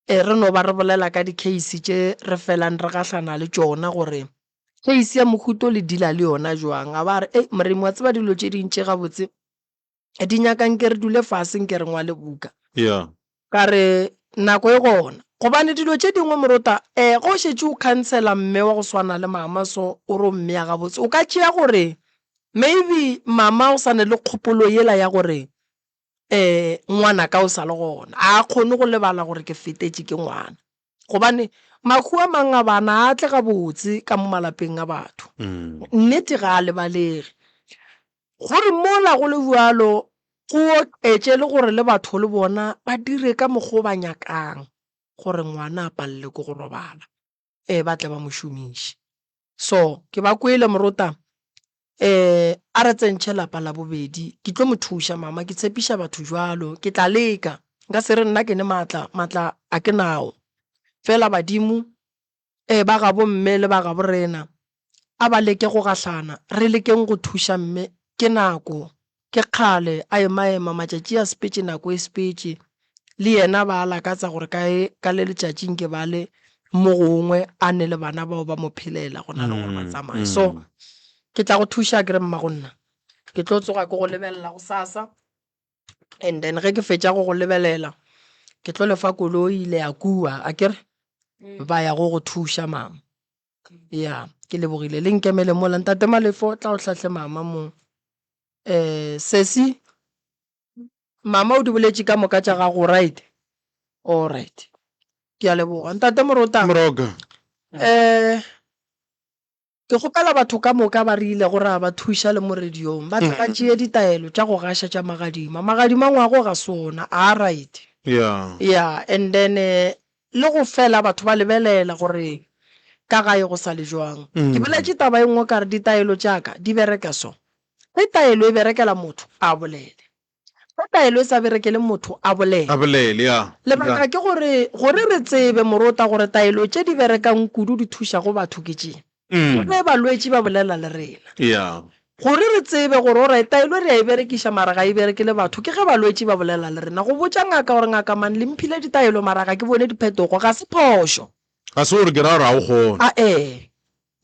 um re no ba re bolela ka di-case tše re felang re gahlana le tšona gore case ya mohuto le dealer le yona jwang. A ba re, ei Moremi wa tseba dilo tše ding tše gabotse di nyaka nke re dule fase nke re ngwale buka. Yeah. Ka re nako e gona. Gobane dilo tše dingwe morota um ge o šetše o khansela mme wa go swana le mama so o re o mmea gabotse, o ka tšea gore maybe mama o sa ne le kgopolo yela ya gore um ngwanaka o sa le gona, a kgone go lebala gore ke fetetše ke ngwana. Gobane mahu a mang a bana a tle gabotse ka mo malapeng a batho. Nnete ga a lebalege. Gore mola go le bjalo, go oketše le gore le batho le bona ba dire ka mokgwa o ba nyakang gore ngwana a palele ke go robala, ee ba tle ba mo šomiše. So ke ba kwele morota, ee a re tsentšhe lapa la bobedi, ke tlo mo thuša mama, ke tshepiša batho bjalo, ke tla leka, nka se re nna ke ne maatla, maatla a ke nao, fela badimo Ee, ba gabo mme le ba gabo rena a ba leke go gahlana, re lekeng go thuša mme. Ke nako, ke kgale a emaema, matšatši a sepetše, nako e sepetše. Le yena ba a lakatsa gore kae ka le letšatši nke ba le mo gongwe a ne le bana bao ba mo phelela go na le gore ba tsamaye. So ke tla go thuša akere mmagonna, ke tlo tsoga ke go lebelela gosasa. And then ge ke fetša go go lebelela ke tlo lefa koloi le ya kua akere ba ya go go thuša mama. Ya ke lebogile le nkemele mola ntate Malefo tla o hlahle mama mo. Um sesi mama o di boletše ka moka tša gago right? Alright ke a leboga ntate Morota. Moroka. Um Ke kgopela batho ka moka ba re ilego ra ba thuša le mo radiong ba tle ba tšee ditaelo tša go gaša tša magadima. Magadima ngwago ga se ona a right. Yeah. Yeah, and then le go fela batho ba lebelela gore ka gae go sa le jwang. Ke boletše taba e nngwe ka re ditaelo tša ka di bereka so. Ge taelo e berekela motho a bolele. Ge taelo e sa berekele motho, a bolele. A bolele, ya. Lebaka ke gore, gore re tsebe, morota, gore taelo tše di berekang kudu di thušago batho ke tše. Ke ge balwetši ba bolela le rena. Ya. Gore re tsebe gore, alright, taelo re a e berekiša mara ga e berekele batho, ke ge balwetši ba bolela le rena. Go botša ngaka gore, Ngaka man, le mphile ditaelo mara ga ke bone diphetogo, ga se phošo. Ga se gore ke ra gore ga o kgone. A-e.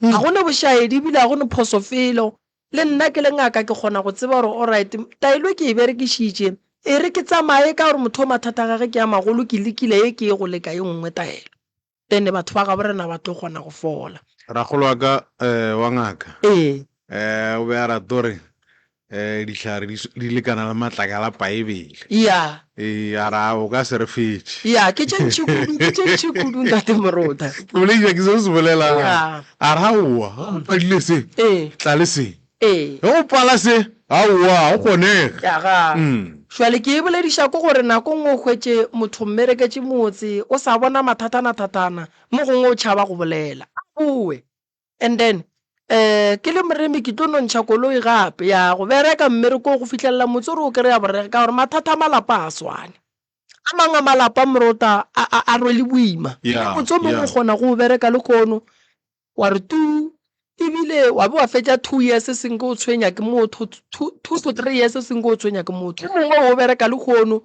Ga go ne bošaedi ebile ga go ne phoso felo. Le nna ke le ngaka ke kgona go tseba gore alright, taelo e ke e berekišitše, e re ke tsamaye ka gore motho o mathata a gage ke a magolo, ke lekile ye ke ye go leka ye nngwe taelo. Then batho ba gabo rena ba tlo kgona go fola. Rakgolo wa ka wa ngaka Ee. o be a rata gore dihlare di di lekana le matlakala a Paebele. Ya. Ee, a re a o ka se re fetše. Ya, ke tše ntši kudu, ke tše ntši kudu Ntate Morota. Ke boletša ke se o se bolelang. Ya. A re aowa, ge o padile se, Ee. tla le se. Ee. Ge o pala se, aowa, ga go kgonege. Ya ga. Jwale ke e bolediša ke gore nako nngwe o hwetše motho mmereketše motse, o sa bona mathatana-thatana, mo gongwe o tšhaba go bolela. A bowe. And then um ke le moremi ke tlo no ntšha koloi gape ya go bereka mmerekong go fihlelela motse o re o kry-a borege ka gore mathata a malapa a swane. A mangwe a malapa morota a, a, a rwele boima. Yeah, Motse o mongwe yeah. o kgona go o bereka lehono wa re tu ebile wa be wa fetša 2 years senke o tshwenya ke motho, 2 to 3 years senke o tshwenya ke motho. O mongwe o bereka lehono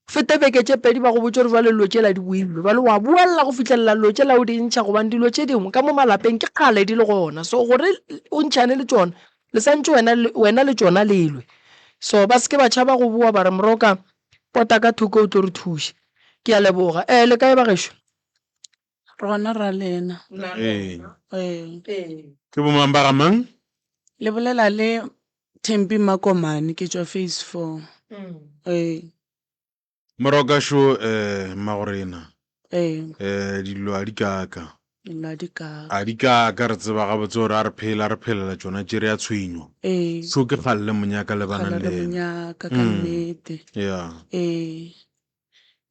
Fete beke tše pedi ba go botše gore bjale dilo tšela di boilwe. Bjale wa boelela go fihlelela dilo tšela o di ntšha gobane dilo tše dingwe ka mo malapeng ke kgale di le gona. So gore o ntšhane le tšona le santše wena le wena le tšona le lwe. So ba se ke ba tšhaba go boa ba re Moroka pota ka thoko o tlo re thuša. Ke a leboga. Eh le kae bagešo? Re gona ra lena. Ee. Ee. Ke bomang ba ga mang? Le bolela le Thembi Makomane, ke tšwa phase 4. Ee. Morokašo eh, mmagorena. Ee. Eh, dilo a di kaka. Dilo a di kaka. A di kaka, re tseba gabotse gore a re phela, re phelela tšona tše re a tshwenywa. Ee. So ke kgale le monyaka lebanang Kgale le re yena. monyaka ka Mm. nnete. Yeah. Ee.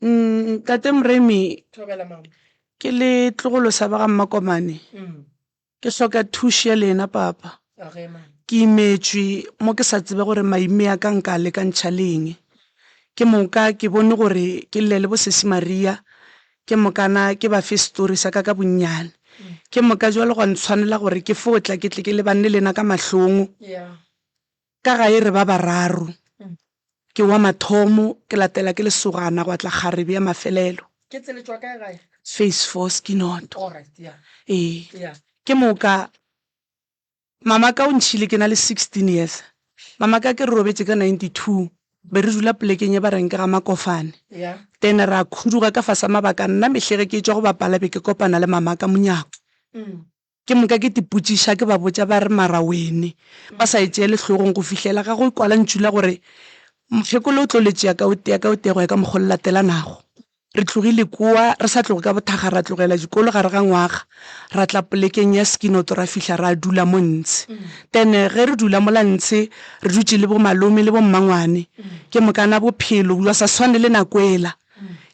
Mm, Tate Moremi, Thobela mama. ke le tlogolo sa ba ga Mmakomane. Mm. Ke hloka thušo ya lena papa. Age mama. Ke imetšwe mo ke sa tsebe gore maime a ka nka a lekantšha le eng. Ke moka ke bone gore ke lle le bo sesi Maria, ke mokana ke ba fe setori sa ka ka bonnyane. Ke moka jwale gwa ntshwanela gore ke fo tla ke tle ke lebane le lena ka mahlong. Ka gae re ba bararo. Ke wa mathomo, ke latela ke lesogana gwa tla kgarebe ya mafelelo. Ke tsele tšwa kae gae? Phase four, Skinoto. Alright, yeah. Ee. Yeah. Ke moka mama ka o ntšhile ke na le 16 years. Mama ka ke re robetše ka 92 be re dula polekeng ye ba reng ke ga Makofane. Yeah. Then ra khuduga ka fasa mabaka nna mehle ge ke etšwa go bapala be ke kopana le mama ka monyako. Mm. Ke moka ke tipotšiša ke ba botša ba re mara wene ba sa e tšeele hlogong go fihlela ga go kwala ntšu la gore mokgekolo o tlo le tšea ka o tee ka o tee go ya ka mokgwa o le latelanago. Re tlogile kua re sa tloge ka bothakga ra tlogela dikolo gare ga ngwaga ra tla polekeng ya Skinoto ra fihla ra dula mo ntshe. Then ge re dula mola ntshe re dutše le bo malome le bo mmangwane ke mokana bophelo bja sa swane le nako ela.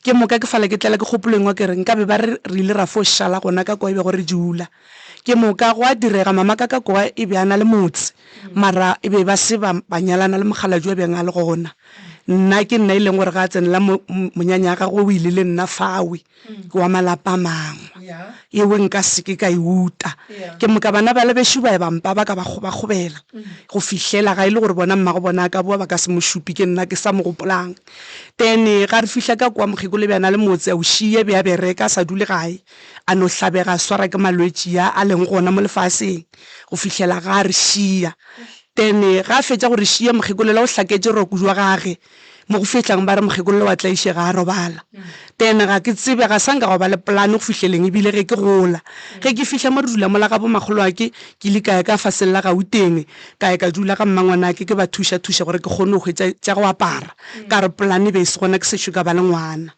Ke moka ke fala ke tlela ke kgopolo e nngwe ke re nkabe ba re re ile ra fo šala gona ka kwa e bego re dula. Ke moka gwa direga mama ka ka kwa e be a na le motse mara e be ba se ba ba nyalana le mokgalabje wa bjang a le gona. Nna ke nna e leng gore ga a tsenela monyanya ya gagwe o ile le nna fawe ke wa malapa a mangwe yeo nka se ke ka e uta. Ke moka bana bale bešo ba ya ba mpa ba ka ba kgobakgobela go fihlela ga e le gore bona mmago bona a ka boa ba ka se mo šupe ke nna ke sa mo gopolang. Then ga re fihla ka kwa mokgekolo be a na le motse a o šiye be a bereka a sa dule gae a no hlabega a swara ke malwetši a a leng gona mo lefaseng go fihlela ga a re šiya. Then ga a fetša go re šiya mokgekolo la o hlaketše roko jwa gage mo go fihlang ba re mokgekolo wa tlaišega a robala. Then ga ke tsebe ga sa nka gwa ba le plan go fihleleng ebile ge ke gola. Ge ke fihla mo re dula mola ga bo makgoloake ke ile ka ya ka faseng la Gauteng ka ya ka dula ga mmangwanake ke ba thuša thuša gore ke kgone go hwetša tša go apara. Ka re polane e be e se gona ke sešo ka ba le ngwana.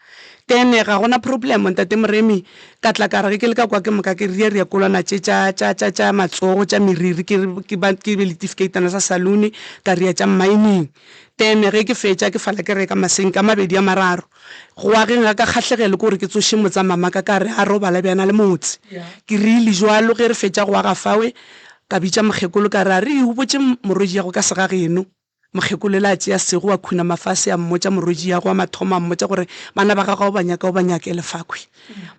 Then ga gona problem ntate Moremi, ka tla ka re ge ke le ka kwa ke moka ke ria ria kolwana tše tša tša tša tša matsogo tša meriri ke re ke ba ke be le tifikheitana sa saloon ka ria tša mining. Then ge ke fetša ke fala ke reka masenke a mabedi a mararo. Go ageng ga ka kgahlegelo ke gore ke tsoše motsa mamaka ka re a robala bjana le motse. Ke rile jwalo ge re fetša go aga fawe ka bitša mokgekolo ka re a re o botše morwediago ka segageno. Mokgekolo la tšea sego a khunama fase a mmotša morwediago wa mathomo a mmotša gore bana ba gagwe o ba nyaka o ba nyakele fakhwi.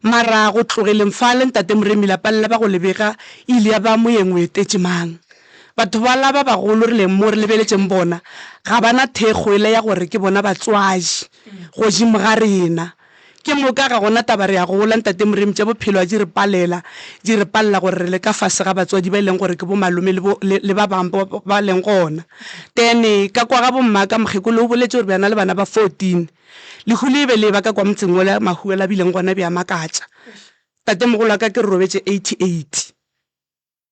Mara go tlogeleng fale ntate Moremi lapa le la ba go le bega e ile ya ba moyeng o etetše mang. Batho bala ba bagolo re leng mo re lebeletšeng bona ga ba na thekgo ela ya gore ke bona batswadi godimo ga rena. Ke moka ga gona taba re a gola ntate Moremi tša bophelo a di re palela di re palela gore re le ka fase ga batswadi ba e leng gore ke bo malome le bo le ba bang ba ba leng gona. Then ka kwa ga bo mmaka mokgekolo o boletše gore be a na le bana ba 14. Lehu le be le eba ka kwa motseng wola mahu a bileng gona be a makatša. Tatemogolo wa ka ke re robetše 88.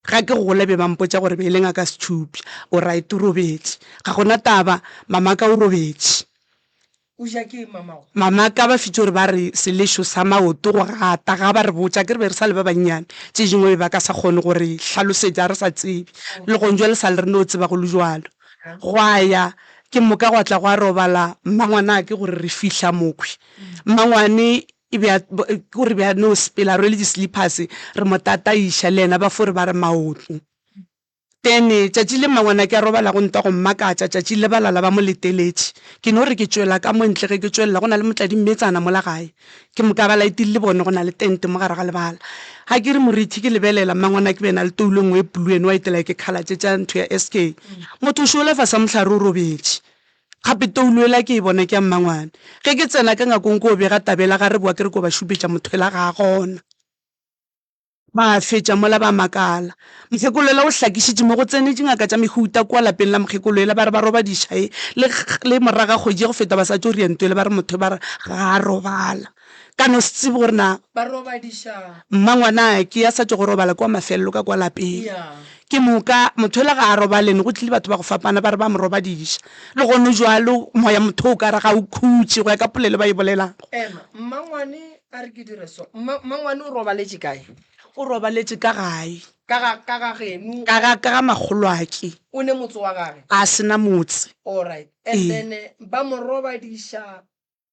Ga ke gola be ba mpotša gore be e le ngaka Setšhupša. O right o robetše. Ga gona taba, mamaka o robetše. O ja ke eng mamago? Mamaka ba fitše gore ba re selešo sa maoto go gata. Ga ba re botša ke re be re sa le ba bannyane. Tše dingwe be ba ka sa kgone go re hlalosetša re sa tsebe. Le gong jwale sa le re no tseba go le jwalo. Gwa ya ke moka gwa tla gwa robala mmangwanake gore re fihla mokhwi. Mmangwane E be a, ke gore be a no sepela a rwele di-slippers, re mo tataiša le yena ba fo re ba re maoto. Then tšatši le mmangwanake a robala go ntwa go mmakatša, tšatši le ba lala ba mo leteletše. Ke no re ke tšwela ka mo ntle, ge ke tšwelela go na le motladimetsana mola gae. Ke moka ba laetile le bone go na le tente mo gare ga lebala. Ga ke re morithi ke lebelela mmangwanake be na le toulo e nngwe e blue ene wa etela ke colour tše tša ntho ya SK. Motho o šola fase ga mohlare o robetše. Gape toulo ela ke e bona ke ya mmangwane. Ge ke tsena ka ngakong ko bega taba ela ga re boa ke re ko ba šupetša motho ela ga a gona. Ba fetša mola ba makala. Mokgekolo ela o hlakišitše mo go tsene dingaka tša mehuta kua lapeng la mokgekolo ela ba re ba robadiša e le le moraga kgwedi ya go feta ba sa tšo ria nto ela ba re motho ba re ga a robala. Ka no se tsebe gore na Ba robadiša. Mmangwanake a sa tšo go robala kua mafelelo ka kua lapeng. Ke moka motho yola ga a robale, ne go tlile batho ba go fapana ba re ba mo robadiša. Le gone jwalo moya motho o ka re ga o khutše go ya ka polelo ba e bolelago. Ema, mmangwane. A re ke dire so. Mma, mmangwane o robaletše kae? O robaletše ka gae. Ka ga, ka ga geno? Ka ga, ka ga makgolwake. O ne motse wa gage? A se na motse. All right. And Ee. then ba mo robadiša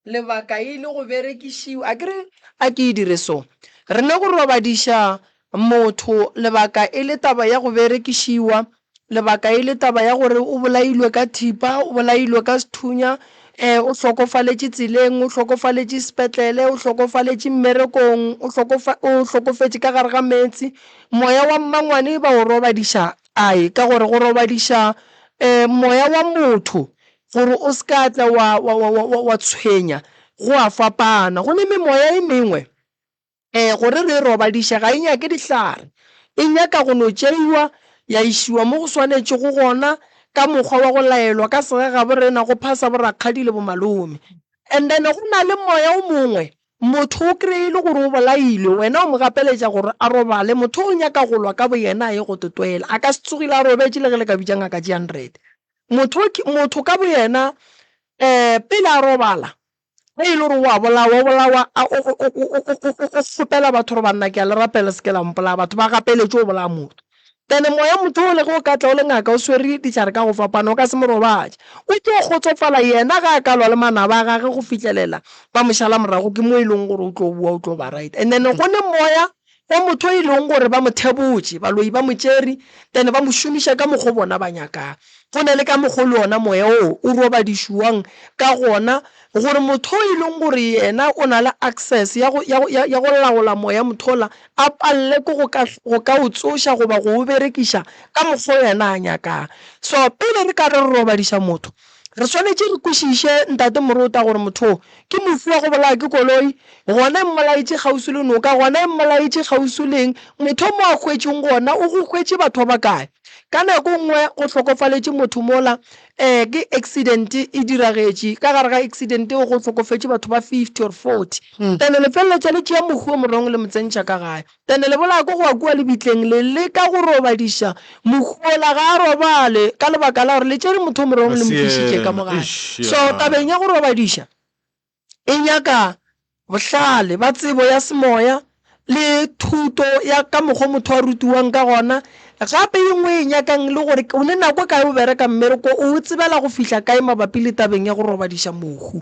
lebaka e le go berekišiwa. A ke re, a ke e dire so. Re ne go robadiša motho lebaka e le taba ya go berekišiwa, lebaka e le taba ya gore o bolailwe ka thipa, o bolailwe ka sethunya, o hlokofaletše tseleng, o hlokofaletše sepetlele, o hlokofaletše mmerekong, o o hlokofetše ka gare ga meetse. Moya wa mmangwane ba o robadiša kae? Ka gore go robadiša moya wa motho gore o se ka tla wa, wa, wa, wa, wa tshwenya go a fapana. Go ne memoya e mengwe gore re e robadiše ga e nyake dihlare, e nyaka go no tšeiwa ya išiwa mo go swanetšego gona ka mokgwa wa go laelwa ka segagabo rena go phasa borakgadi le bomalome. And then go na le moya o mongwe motho o kry-e le gore o bolailwe, wena o mo gapeletša gore a robale, motho o nyaka go lwa ka boyena a ye go totwela, a ka se tsogile a robetše le ge le ka bitša ngaka tše hundred. Motho, motho ka boyena pele a robala Ge e le gore o a bolawa, o bolawa a o, o, o, o, o, o, o kgopela batho gore banna ke a le rapela se ke la mpolaya. Batho ba gapeletše go bolaya motho. Then moya motho o le ge o ka tla o le ngaka o swere dihlare ka go fapana o ka se mo robatše. O tlo kgotsofala yena ge a ka lwa le manaba a gage go fihlelela ba mo šala morago ke mo e leng gore o tlo boa o tlo ba right. And then go ne moya wa motho e leng gore ba mo thebotše, baloi ba mo tšere then ba mo šomiša ka mokgo bona ba nyakang. Go na le ka mokgo le ona moya wo o robadišwang ka gona gore motho e leng gore yena o na le access ya go, ya go, ya, ya go laola moya motho ola a palele ke go ka, go ka o tsoša goba go o berekiša ka mokgo yena a nyakang. So pele re ka re re robadiša motho, Re swanetše re kwešiše, Ntate Morota, gore motho o ke mofu wa go bolaya ke koloi, gona e mmolaetše kgauswi le noka, gona e mmolaetše kgauswi le eng. Motho mo a hwetšeng gona, o go hwetše batho ba bakae? Ka nako e nngwe go hlokofaletše motho mola, um ke accident e diragetše, ka gare ga accident eo go hlokofetše batho ba 50 or 40. Then le feleletša le tšea mohu o morong le mo tsentšha ka gae. Then le bolaya ke go ya kua lebitleng, le leka go robadiša mohu ola, ga a robale ka lebaka la gore le tšere motho o morong le mo tlišitše ka mo gae. So tabeng ya go robadiša e nyaka bohlale ba tsebo ya semoya le thuto ya ka mokgwa motho a rutiwang ka gona. Gape e nngwe e nyakang le gore o ne nako kae o bereka mmereko, o tsebela go fihla kae mabapi le tabeng ya go robadiša mohu.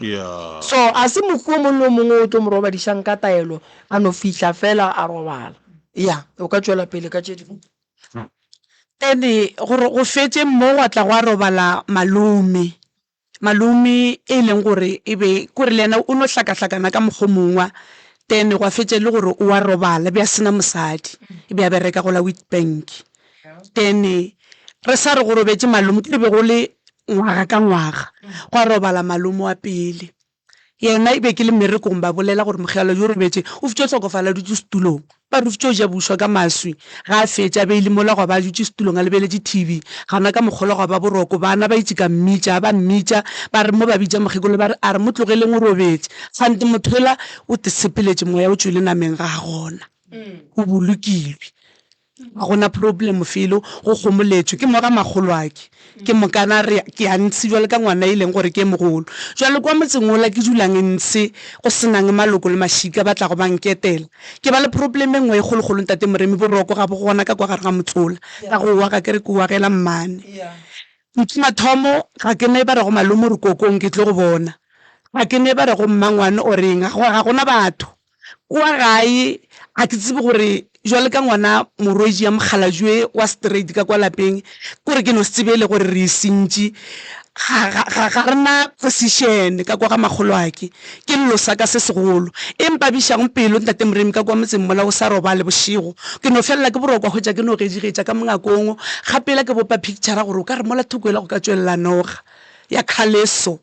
So a se mohu o mongwe le o mongwe o tlo mo robadišang ka taelo A no fihla fela a robala. Ya, o ka tšwela pele ka tše dingwe. Ene gore go fetše mo gwa tla gwa robala malome. Malome e leng gore e be kore le yena o no hlakahlakana ka mokgwa o mongwe, then gwa fetša e le gore o a robala be a se na mosadi, e be a bereka go la Witbank. Then re sa re go robetše malome, ke re be go le ngwaga ka ngwaga, gwa robala malome wa pele. Yena e be ke le mmerekong ba bolela gore mokgekolo yo robetše o fetša go hlokofala a dutše setulong. Ba re o fetša go ja bušwa ka maswi ga a fetša a beile mola gwa ba a dutše setulong a lebeletše TV. Gana ka mokgolwa gwa ba boroko bana ba itše ka mmitša ba mmitša ba re mo ba bitša mokgekolo ba re a re mo tlogeleng o robetše. Kgante motho yola o te sepeletše moya o tšwele nameng ga a gona o bolokilwe. Ga gona problem felo, go kgomoletšwe ke mo ga makgolwake. Ke mokana re ke ya ntshe jwale ka ngwana e leng gore ke e mogolo. Jwale kwa motseng wola ke dulang ntshe go se nang maloko le mašika ba tlago ba nketela. Ke ba le problem e nngwe e kgolokgolo ntate Moremi, boroko ga bo gona ka kwa gare ga motse wola. Ka go wa ga ke re ke o agela mmane. Ntho mathomo ga ke ne ba rego malome or kokong ke tlo go bona. Ga ke ne ba rego mmangwane or eng, ga gona batho. Kua gae ga ke tsebe gore jwale ka ngwana morwedi ya mokgalajwe wa straight ka kwa lapeng, kore ke no se tsebe le gore re e sentše. Ga, ga, ga, ga re na position ka kwa ga makgolwake. Ke llo sa ka se segolo. E mpabišago pelo Ntate Moremi ka kwa motseng mola o sa robale bošego. Ke no felela ke boroko hwetša ke no getšigetša ka mongakong. Gapela ke bopa picture gore o ka re mola thoko yela go ka tšwelela noga ya khaleso.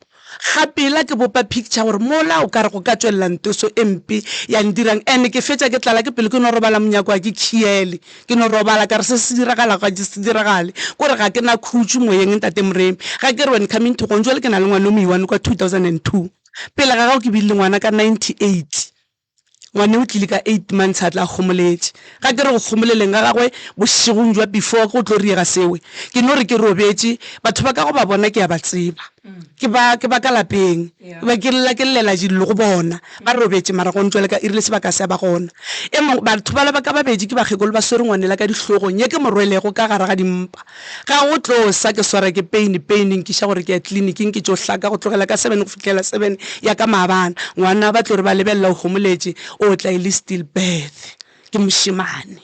Gapela ke bopa picture gore mola o kare go ka tšwelela ntoso e mpe ya ndirang and ke fetša ke tlala ke pelo ke no robala monyako ga ke khiele ke no robala ka re se se diragalago ga se diragale kore ga ke na khutšo moyeng ntate Moremi ga ke re when coming to gong jwale ke na le ngwana o moiwane kwa 2002 pele ga gago ke bile le ngwana ka 98 Ngwane o tlile ka eight months a tla a kgomoletše. Ga ke re go kgomoleleng ga gagwe bošegong jwa before go tlo riega sewe, ke no re ke robetše, batho ba ka go ba bona ke a ba tseba. Ke ba, ke ba ka lapeng. Ke be ke lla, ke llela dillo go bona. Ba robetše, mara gone jwale ka iri le sebaka se a ba gona. E mongwe, batho bala ba ka babedi ke bakgekolo ba swere ngwanela ka dihlogong ye ke mo rwelego ka gare ga dimpa. Ga go tlo sa ke swara ke pain, pain e nkiša gore ke ya tleliniking ke tšo hlaka go tlogela ka seven go fihlela seven ya ka maabane. Ngwana ba tlo re ba lebelela o homoletše, o tla e le still birth. Ke mošemane.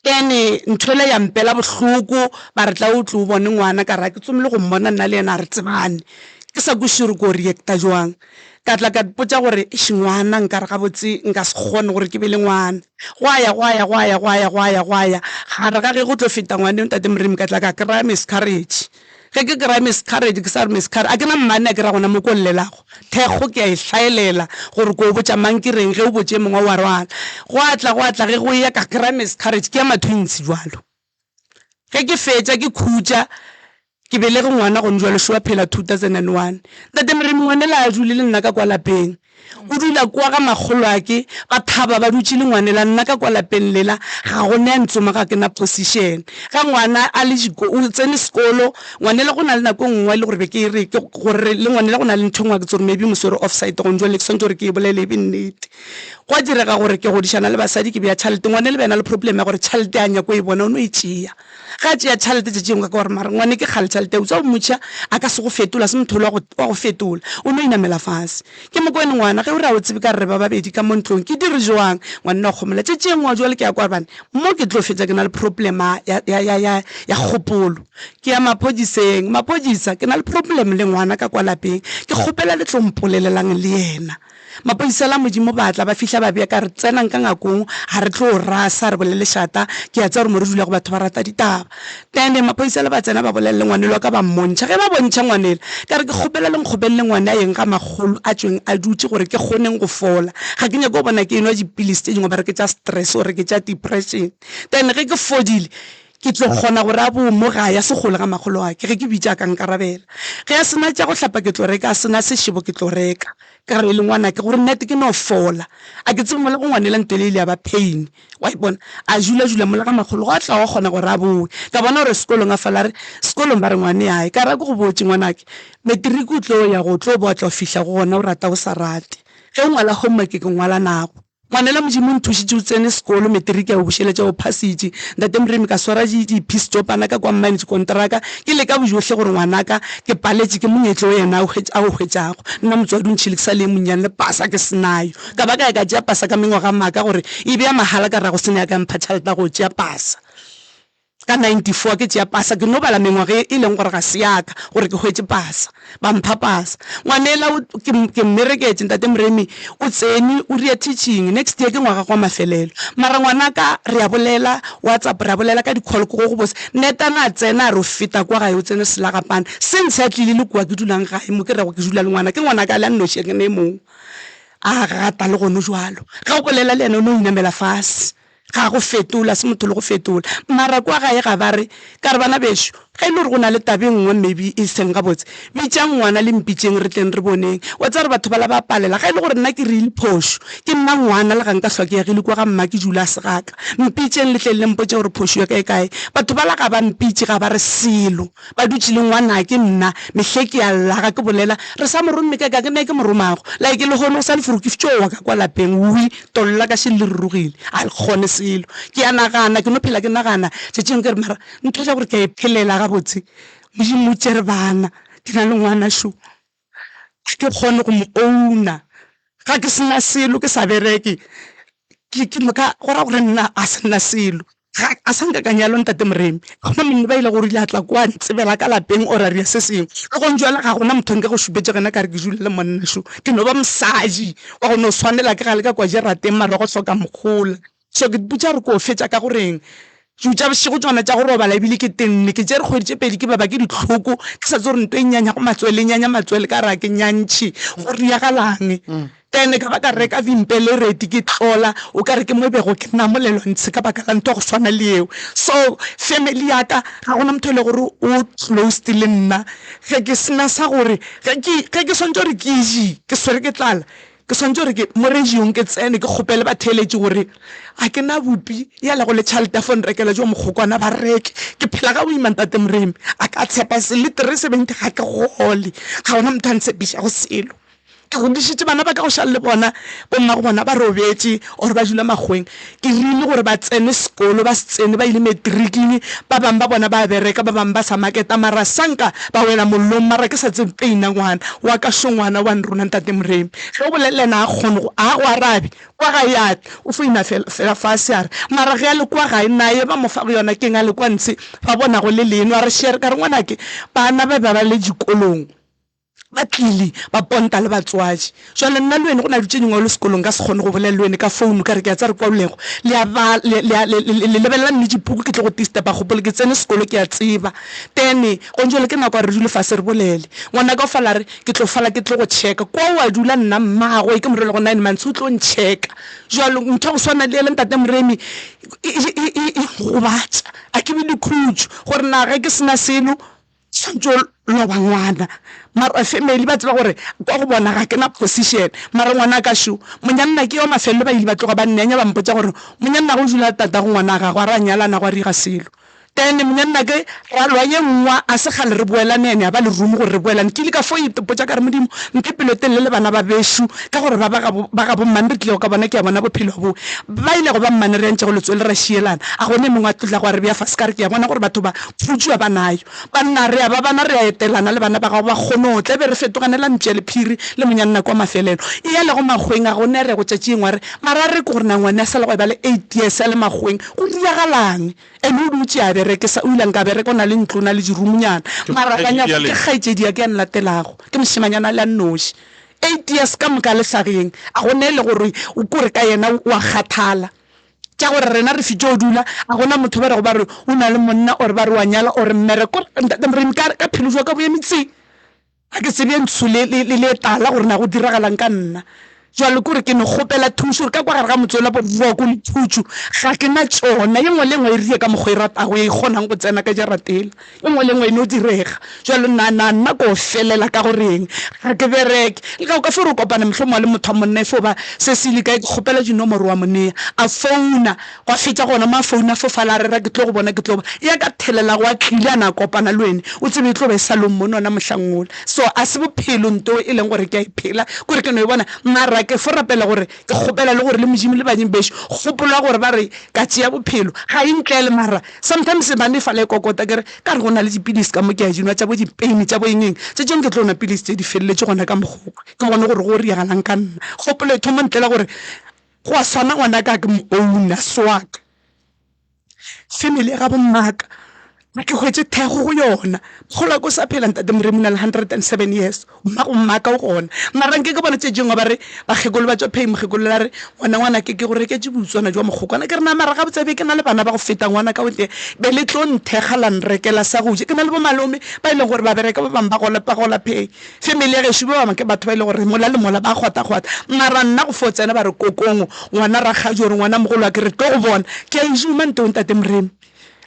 Ene ntho ela ya mpela bohloko, ba re tla o tle o bone ngwana, ka re ga ke tsome le go mmona nna le yena ga re tsebane, ke sa kwešiše gore ko reacta jwang. Ka tla ka ipotša gore eish ngwana nkare gabotse nka se kgone gore ke be le ngwana. Gwa ya gwa ya gwa ya gwa ya gwa ya gwa ya, gare ga ge go tlo feta ngwana yo ntate Moremi ka tla ka kry-a miscarriage. Ge ke kry-a miscarriage, ke sa re miscarriage, a ke na mmane a ke ra gona mo ko llelago. Thekgo ke a e hlaelela gore ko botša mang ke reng, ge o botše e mongwe wa rwala. Gwa tla gwa tla ge go eya ka kry-a miscarriage, ke ya ma-twins bjalo. Ge ke fetša ke khutša, ke belege ngwana gone bjalo, šo a phela 2001. Ntate Moremi ngwanela a dule le nna ka kwa lapeng. O dula kwa ga makgolwake, ba thaba ba dutše le ngwanela, nna ka kwa lapeng lela ga go ne a ntsoma ga ke na position. Ga ngwana a le diko, o tsene sekolo, ngwanela go na le nako e nngwe e le gore be ke re ke gore le ngwanela go na le ntho e nngwe ga ke tsebe gore maybe mo swere offside gone jwale ke swanetše gore ke e bolele e be nnete. Gwa direga gore ke godišana le basadi ke bea tšhalete, ngwanela be a na le problem ya gore tšhalete a nyako e bona o no e tšea. Ge a tšea tšhalete tšatši lengwe ka gore mara ngwane ke kgale tšhalete ya utswa o mmotšiša a ka se go fetola se motho wa go fetola o no inamela fase. Ke mo kwene ngwana ge o re a o tsebe ka re re ba babedi ka mo ntlong ke dire jwang ngwanna wa kgomola tšatši e nngwe jwale ke ya kwa bane mo ke tlo fetša ke na le problem ya ya ya ya ya kgopolo ke ya maphodiseng maphodisa ke na le problem le ngwana ka kwa lapeng ke kgopela le tlo mpolelelang le yena. Maphodisa la Modimo ba tla, ba fihla ba bea ka re, Tsenang ka ngakong, ga re tlo rasa, re bolele lešata, ke a tseba gore mo re dulago batho ba rata ditaba. Then maphodisa le ba tsena ba bolela le ngwanelo wa ka ba mmontšha. Ge ba bontšha ngwanela, ka re ke kgopela le nkgopelele ngwane a yeng ga makgolo a tšweng a dutše gore ke kgoneng go fola. Ga ke nyake go bona ke enwa dipilisi tše dingwe ba re ke tša stress or ke tša depression. Then ge ke fodile, ke tlo kgona gore a boe mo gae a se kgole ga makgolo wa ke, ge ke bitša a ka nkarabela. Ge a se na tša go hlapa ke tlo reka, a se na sešebo ke tlo reka. Ka re le ngwanake gore nnete ke no fola. A ke tsebe mola go ngwanela ntwele ile ya ba pain. Wa e bona? A jula-jula mola ga makgolo gwa tla gwa kgona gore a bowe. Ka bona gore sekolong a fala a re, sekolong ba re ngwane ae. Ka re a ke go botše ngwanake, matric o tlo ya go tlo boa tla o fihla go gona o rata o sa rate. Ge o ngwala homework ke ngwala nago. Ngwanela Modimo o nthušitše o tsene sekolo matric a o bušeletša o phasitše. Ntate Moremi ka swara di di piece tšopana ka kwa mine dikonteraka ke leka bojohle gore ngwanaka ke paletše ke monyetla o yena a o a o hwetšago. Nna motswadi o ntšhile ke sa le e monnyane le pasa ke se nayo. Ka ba ka ya ka tšea pasa ka mengwaga maka gore e be ya mahala ka ra go se ne a ka mpha tšhelete ya go tšea pasa. Ka 94 ke tšea pasa, ke no bala mengwaga e leng gore ga se ya ka gore ke hwetše pasa. Ba mpha pasa. Ngwanela o, ke, ke mmereketše, Ntate Moremi, o tsene, o ria teaching, next year ke ngwaga gwa mafelelo. Mara ngwanaka, re a bolela, WhatsApp, re a bolela ka di-call, ke go go bose. Netana a tsena a re o feta kwa gae, o tsene Selagapane. Since a tlile le kua ke dulang gae, mo ke rego ke dula le ngwana, ke ngwanaka a le a nnoši, ke ne e mongwe. A gata le gone jwalo. Ge o bolela le yena o no inamela fase. Ga go fetola, se motho le go fetola. Mara kwa gae ga ba re, ka re bana bešo, ge e le gore go na le taba e nngwe maybe e seng gabotse, bitšang ngwana le mpitšeng re tleng re boneng. Wa tseba gore batho bala ba palela. Ge e le gore nna ke rile phošo, ke nna ngwana le ga nka hlwa ke agile kwa ga mma ke dula se ga ka. Mpitšeng le tleng le mpotše gore phošo ya ka e kae. Batho bala ga ba mpitše, ga ba re selo. Ba dutše le ngwanake nna, mehle ke a lla ga ke bolela, re sa mo romme ka ka ke nna ke mo romago. Like lehono o sa le furu ke tšowa ka kwa lapeng, wi, tolo la ka šele le rurugile, a le kgone selo. Ke a nagana, ke no phela ke nagana, tšatši lengwe ke re mara ntho tša gore ke a e phelela gabotse, Modimo o tšere bana, ke na le ngwana šo, ga ke kgone go mo owner, ga ke se na selo, ke sa bereke, ke ke moka go ra gore nna a se nna selo. Ga a sa nka ka nyalwa ntate Moremi. Ga gona monna ba ile gore o ile a tla kwa ntsebela ka lapeng or a ria se sengwe. Le gong jwale ga gona motho nka go šupetša gona ka re ke dula le monna šo. Ke no ba mosadi wa go no swanela ke gale ka kwa jarateng mara wa go hloka mohola. So ke ipotša gore ko fetša ka go reng. Dilo tša bošego tšona tša go robala ebile ke tenne. Ke tšere kgwedi tše pedi ke baba ke dihloko ke sa tsebe gore nto e nyanyago matswele e nyanya matswele ka re a ke nyantšhe go riagalang. Then ka ba ka reka vimpelereti ke tlola o ka re ke mo bego ke namolelwa ntshe ka baka la ntho ya go swana le yeo. So family ya ka ga gona motho e le gore o closed le nna ge ke sena sa gore ge ke ge ke swantse gore ke je ke swere ke tlala. Ke swanetše gore ke mo radiong ke tsene ke kgopele batheeletši gore ga ke na bupi ya lego le tšhalete a fo nrekela jo mokgokwana ba reke. Ke phela ga boima Ntate Moremi. A ka tshepa se le 370 ga ke gole. Ga gona motho a ntshepišago selo. Ke godišitše bana ba ka go šala le bona, bommago bona ba robetše or ba dula makgoweng. Ke rile gore ba tsene sekolo, ba se tsene, ba ile matriking, ba bang ba bona ba bereka, ba bang ba sa maketa, mara sanka ba wela mollong, mara ke sa tsebe peina ngwana wa ka šo ngwana wa nrona Ntate Moremi. Ge o bolela le yena a kgone go, a go arabe, kwa gae a tle, o foina fela, fela fase a re, mara ge a le kwa gae naye ba mo fago yona keng a le kwa ntshe ba bonago le leno, a re shere, ka re ngwanake bana ba be ba le dikolong. Ba tlile ba ponta le batswadi. Jwale nna le wene go na le tše dingwe o le sekolong nka se kgone go bolela le wene ka founu ka re ke a tseba re kwalego. Le a ba le le le le le lebelela mme dipuku ke tlo go disturba gopolo ke tsene sekolo ke a tseba. Then gone jwale ke nako ya re dule fase re bolele. Ngwanaka o fala a re ke tlo fala ke tlo go checka. Kwa o a dula nna mmagwe ke mo rele go nine months o tlo nchecka. Jwalo ntho ya go swana le yela ntate Moremi e e e e e gobatša. A ke be le khutšo gore na ge ke sena selo Swantše o loba ngwana mara family ba tseba gore kwa go bona ga ke na position mara ngwana ka šo monyanna ke yo mafelelo ba ile ba tloga ba nnenya ba mpotša gore monyanna go dula tatago ngwana gagwe a ra nyalana gwa riga selo then monyanna ke ra lwa ye nngwa a se kgale re boelane ene a ba le room gore re boelane ke ile ka fo ipotša ka re modimo mphe pelotelele le bana ba bešo ka gore ba ba gabo ba gabo mmane re tlilego ka bona ke a bona bophelo bo ba ilego ba mmane re antšego letswele ra šielana a gone mongwe a tlotla go a re bea fase ka re ke a bona gore batho ba khutšo ba nayo Banna, re a ba bana, re a etelana le bana ba gago, ba kgono tla be re fetoganela mpša le phiri le monyanna kwa mafelelo. E ya lego makgweng, a go ne re go tšatši engwe a re, mara a re ke gore na ngwane a sala go eba le eight years a le makgweng, go diragalang? Ene o dutše a bereke sa, o ile a nka bereka, o na le ntlo, o na le diroomnyana. Mara ga nyako, ke kgaetšedi ya ka ya nlatelago, ke mošemanyana a le a nnoši. Eight years ka moka a le hlageng, a go ne le gore o ko re ka yena o a kgathala. Tša gore rena re fitšo dula, a gona motho ba rego ba re o na le monna or ba re wa nyala or mmereko. Ntate Moremi ka ka phelo jwa ka bo eme tsi. Ga ke tsebe ntsho le le le le tala gore na go diragalang ka nna. Jwale kore ke no kgopela thušo gore ka kwa gare ga motse ola boroko le khutšo ga ke na tšona. Ye nngwe le nngwe e rie ka mokgwa e ratago e kgonang go tsena ka jaratela. E nngwe le nngwe e no direga. Jwale na, na nna ko felela ka go reng? Ga ke bereke. Le ga o ka fo re o kopana mohlomongwe le motho wa monna e fo ba se se ile kae, ke kgopela dinomoro wa mo nea. A founa, gwa fetša gona mo a founa fofala a rera ke tlo go bona, ke tlo go bona. Ya ka thelela gwa tlile a na a kopana le wene, o tsebe e tlo ba e sa le o mmone ona mohlang wola. So a se bophelo nto e leng gore ke a e phela, kore ke no e bona. Mara ke fo rapela gore ke kgopela le gore le Modimo le badimo bešo, kgopolo ya gore ba re ka tšea bophelo ga e ntlele mara Sometimes ba ne fale kokota ke re ka re go na le dipilisi ka mo ke a di nwa tša bo di-pain tša bo eng eng tše tšeng ke tlo nwa pilisi tše di feleletše gona ka mokgwa ke bone gore go riagalang ka nna. Kgopolo e thoma ntlela gore go a swana ngwana ka ke mo owner se wa ka. Family ya gabo mmaka ga ke hwetše thekgo go yona. Mogolo wa ka o sa phela ntate Moremi o na le 107 years. Mmago mmaka o gona. Mara nke ke bona tše dingwe ba re bakgekolo ba tšwa phei mokgekolo la re ngwana ngwanake ke go reketše boutswana jwa mokgokwana ke re na mara gabotse be ke na le bana ba go feta ngwana ka o tee be le tlo nthekga la nrekela sa go ja ke na le bo malome ba e leng gore ba bereka ba bangwe ba gola ba gola phei family ya gešo ba bangwe ke batho ba e leng gore mola le mola ba kgwata-kgwata mara nna go fo tsena ba re kokongo ngwana rakgadi gore ngwana mogolo wa ke re tlo go bona ke a e juma ntong ntate Moremi.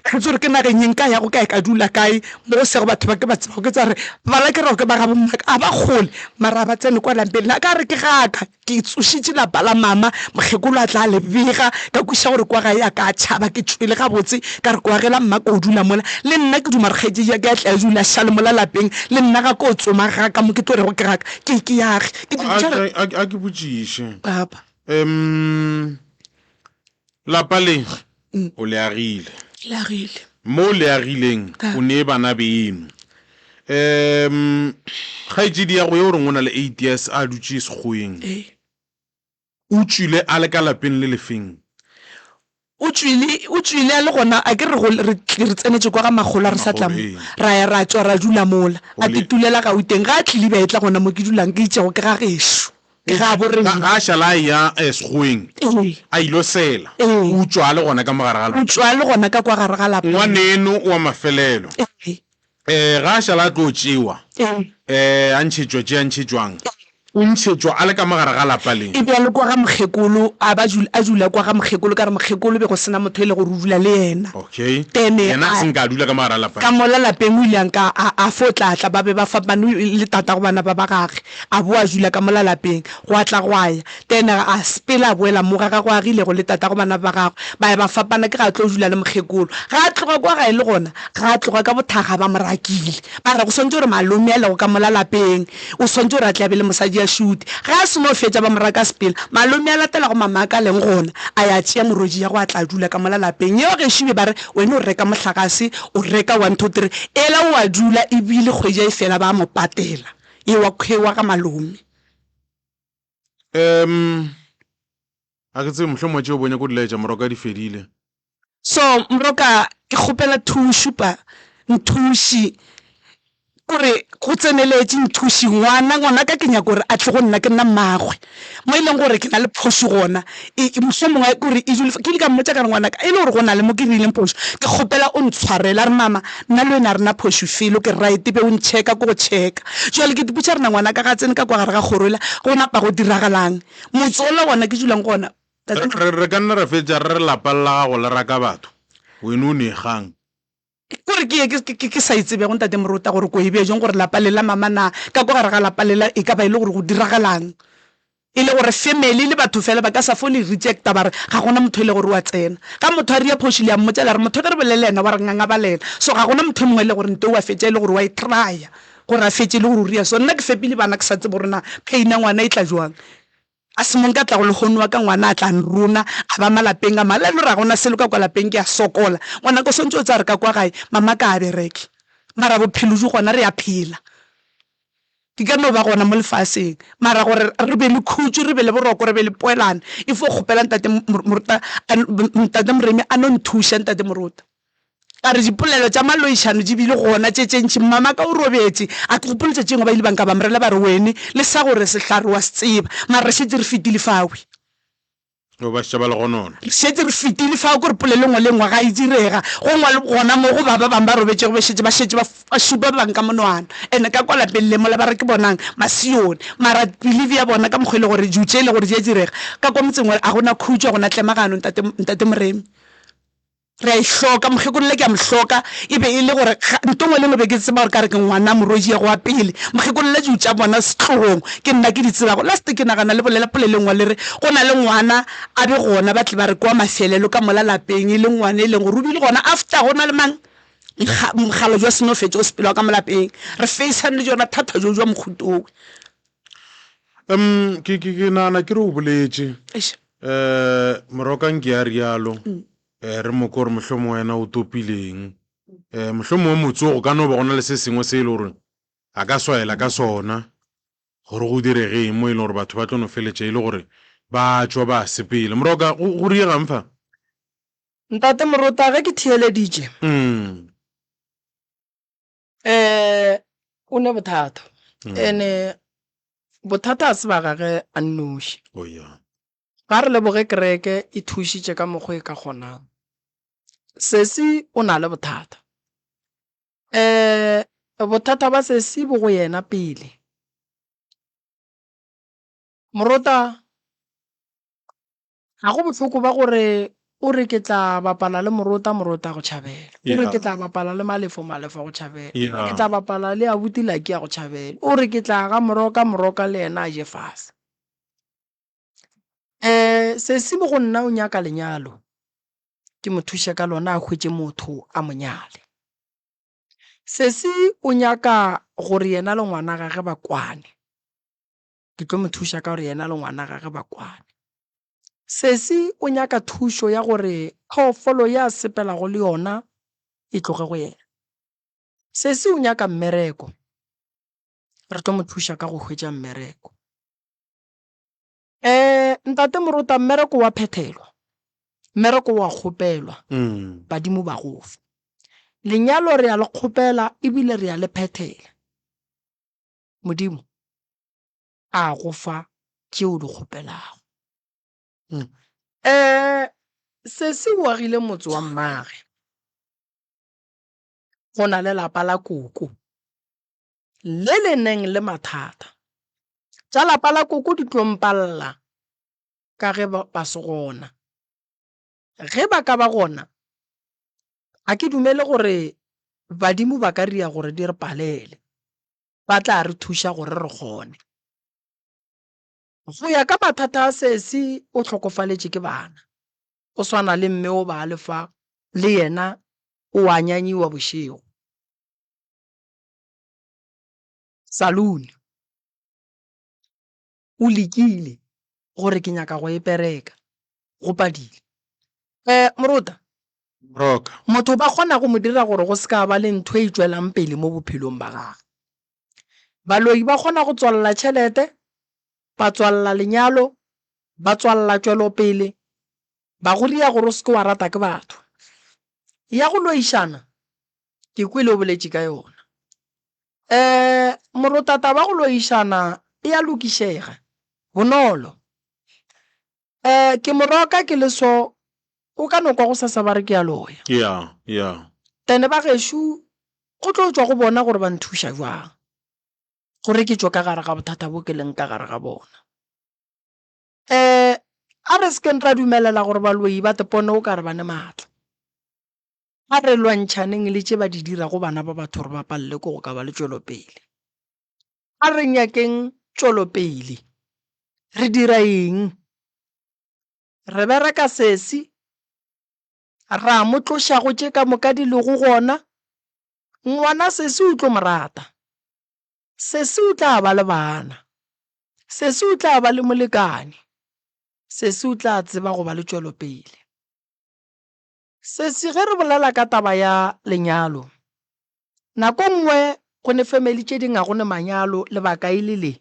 Ga ke tsebe gore ke nageng ye nka yago kae ka dula kae mo go sego batho ba ke ba tsebago. Ke tsa re bala ke rego ke ba gabo mmaka a ba kgole mara a ba tsene kwa lapeng la ka re ke gaka ke tsošitše lapa la mama mokgekolo a tla le bega ka kwešiša gore kwa gae a ka tšhaba ke tšwele gabotse ka re kwa gela mmaka o dula mola le nna ke duma gore kgaetšedi ya ka ya tle a dula šale mola lapeng le nna ga ko tsoma gaka mo ke tlo rego ke gaka ke ke yage ke A ke botšiše. Papa. Um Lapa le o le agile. Le agile. Mo o le agileng o nee bana beno. Um kgaetšedi ya go yo o reng o na le eight years a dutše Sekgoweng. Ee. O tšwile a le ka lapeng le lefeng? O tšwile, o tšwile a le gona, a ke re go, re, re tsenetše kwa ga Makgolo a re sa tla mo. Ra ya ra tšwa ra dula mola. A titulela Gauteng. Ga a tlile be a etla gona mo ke dulang, ke itšego ke ga gešo. Ke ga bo rena. Ga a šala a eya sekgoweng, a ilo sela, o tšwa a le gona ka mo gare ga lapa. O tšwa a le gona ka kwa gare ga lapa. Ngwaneno wa mafelelo, ga a šala a tlo tšewa, a ntšhetšwa tše a ntšhetšwang. O ntšhetšwa a le ka mo gare ga lapa le. E be a le kwa ga mokgekolo, a ba a dula kwa ga mokgekolo, ka re mokgekolo be go se na motho e le gore o dula le yena. Okay. Then Yena a a se nka a dula ka mo gare ga lapa ka le. mola lapeng o ile a nka a, a fo tla tla, ba be ba fapane le tatago bana ba ba gage. A boa a dula ka mola lapeng, gwa tla gwa ya. Then a sepela a boela mo ga gagwe a agilego le tatago bana ba gagwe, ba ya ba fapana, ke ge a tlo dula le mokgekolo. Ga a tloga kwa gae le gona, ga a tloga ka bothakga ba mo rakile. Ba re go swantše gore malome a lego ka mola lapeng o swantše gore a tle a be le mosadi a šute. Ge a seno fetša ba mo raka sepela. Malome a latela go mamaka a leng gona, a ya tšea morwedi ya go a tla a dula ka mola lapeng. Yeo gešo be ba re wena o reka mohlagase, o reka one two three, ela o a dula ebile kgwedi a e fela ba a mo patela. Ewa khwewa ga malome. Um, a ke tsebe mohlomongwe tšeo bo nyako di laetša moroka di fedile. So moroka ke kgopela thušu pa nthuši kore go tseneletše nthuši ngwana ngwanaka ke nyaka gore a tle go nna ke nna mmagwe mo e leng gore ke na le phošo gona e mohlomongwe kore e dule ke ile ka mmotša ka re ngwanaka e le gore go na le mo ke dirileng phošo ke kgopela o ntshwarele a re mama nna le wena a rena phošo felo ke right be o ntšheka ko go tšheka jwale ke ipotša re na ngwanaka ga a tsene ka kwa gare ga kgoro ela go napa go diragalang motse ola gona ke dulang gona Re, re, re ka nna ra fetša re re lapa la gago le raka batho, wena o ne gang? Kore ke ye ke, ke, ke sa e tsebego, Ntate Morota, gore ko e bea jwang gore lapa le la mama na, ka kwa gare ga lapa lela e ka ba e le gore go diragalang? E le gore family le batho fela ba ka sa fo le rejecta ba re ga gona motho e le gore o a tsena. Ga motho a ria phoši le a mmotša la re motho ge re bolele le yena wa re ngangabalela. So ga gona motho e mongwe e le gore nte o a fetša e le gore wa e trya gore a fetše e le gore o ria so. Nna ke fepile bana ke sa tsebe gore na pain ya ngwana e tla jwang. A se mo nka tlago lehono wa ka ngwana a tla nrona a ba malapeng a mala le gore ga gona selo ka kwa lapeng ke a sokola. Ngwanaka o swantše o tseba gore ka kwa gae mama ka a bereke mara bophelo jo gona re a phela. Di ka no ba gona mo lefaseng mara gore re be le khutšo re be le boroko re be le poelano e fo kgopela ntate Morota ntate Moremi a no nthuša ntate Morota. Ka re dipolelo tša maloišano di bile gona tše tše ntši. Mmamaka o robetše. A ke gopole tšatši lengwe ba ile ba nka ba mrela ba re wene le sa gore sehlare wa se tseba. Mara re šetše re fetile fawe. O ba šetša ba le gonona. Re šetše re fetile fao ke gore polelo e nngwe le e nngwe ga e direga. Go ngwe le gona mo go ba ba bangwe ba robetšego be šetše ba šetše ba ba šupa ba bangwe ka monwana. Ene ka kwa lapeng le mola ba re ke bonang masione. Mara believe ya bona ka mokgwa e le gore dilo tše e le gore di a direga ka kwa motseng wa a gona khutšo a gona tlemagano ntate ntate Moremi. Re a e hloka, mokgekolo le ke a mo hloka, e be e le gore ga, nto ngwe le ngwe be ke tseba gore ka re ke ngwana morwediago wa pele. Mokgekolo le dilo tša bona setlogong ke nna ke di tsebago. Last ke nagana le bolela polelo e nngwe le re go na le ngwana a be gona ba tle ba re ke wa mafelelo ka mola lapeng e le ngwana e leng gore o bile gona after go na le mang mogala jwa seno fetše o sepela ka mo lapeng. Re faceane le tšona thata jo jwa mokhutowe. Um ke, ke, ke nagana ke re o boletše. Eish. Um Morokang ke a rialo. Um re mo kore mohlomongwe wena o topileng. Um mohlomongwe motse wo go ka no ba go na le se sengwe se e le gore a ka swaela ka sona gore go direge eng mo e leng gore batho ba tlo no feletša e le gore ba tšwa ba sepele. Moroka, go, go riegang fa? Ntate Morota, ge ke theeleditše. Mm. Um o ne bothata ene bothata a se ba gage a nnoši. Oh yeah. Ga re leboge kereke e thušitše ka mokgwa e ka kgonang. Sesi o na le bothata. Um bothata ba sesi bo go yena pele. Morota Ga go bohloko ba gore o re ke tla bapala le Morota, Morota a go tšhabele. O re ke tla bapala le Malefo, Malefo a go tšhabele. O re ke tla bapala le abuti Lucky a go tšhabele. O re ke tla ga Moroka, Moroka le yena a je fase. Um sesi mo go nna o nyaka lenyalo, ke mo thuše ka lona a hwetše motho a mo nyale. Sesi o nyaka gore yena le ngwana gage ba kwane. Ke tlo mo thuša ka gore yena le ngwana gage ba kwane. Sesi o nyaka thušo ya gore phoofolo ye a sepelago le yona e tloge go yena. Sesi o nyaka mmereko. Re tlo mo thuša ka go hwetša mmereko. Um Ntate Morota, mmereko wa phethelwa, mmereko wa kgopelwa, badimo ba go fa. Lenyalo re a le kgopela ebile re a le phethela. Modimo a go fa tše o di kgopelago. Um Sesi o agile motse wa mmage. Go na le lapa la koko le le neng le mathata. Tša lapa la koko di tlo mpalla ka ge ba, ba se gona. Ge ba ka ba gona, ga ke dumele gore badimo ba ka ria gore di re palele. Ba tla re thuša gore re kgone. Go ya ka mathata a sesi o hlokofaletše ke bana. O swana le mme o ba le fa le yena o a nyanyiwa bošego. Saloon. O lekile gore ke nyaka go e pereka, go padile. Eh, Morota, Moroka. motho ba kgona go mo dira gore go se ka ba le ntho e tšwelang pele mo bophelong ba gagwe. Baloi ba kgona go tswalela tšhelete, ba tswalela lenyalo, ba tswalela tšwelopele, ba go ria gore o se ke wa rata ke batho. Ya go loišana, ke kwele o boletše ka yona. Um Morota, taba ya go loišana e a lokišega bonolo. Um ke moroka ke le so, o ka no kwa gosasa ba re ke a loya. Ya, ya. Then ba gešo go tlo tšwa go bona gore ba nthuša jwang gore ke tšwe ka gare ga bothata bo ke leng ka gare ga bona. Um a re se keng ra dumelela gore baloi ba tepone o ka re ba ne maatla. A re lwantšhaneng le tše ba di dirago bana ba batho gore ba palelwe ke go ka ba le tšwelopele. A re nyakeng tšwelopele. Re dira eng? Re bereka sesi, ra mo tloša go tše ka moka di lego gona. Ngwana sesi o tlo mo rata. Sesi o tla ba le bana. Sesi o tla ba le molekane. Sesi o tla tseba go ba le tšwelopele. Sesi, ge re bolela ka taba ya lenyalo, nako nngwe go ne family tše ding ga go ne manyalo, lebaka e le le.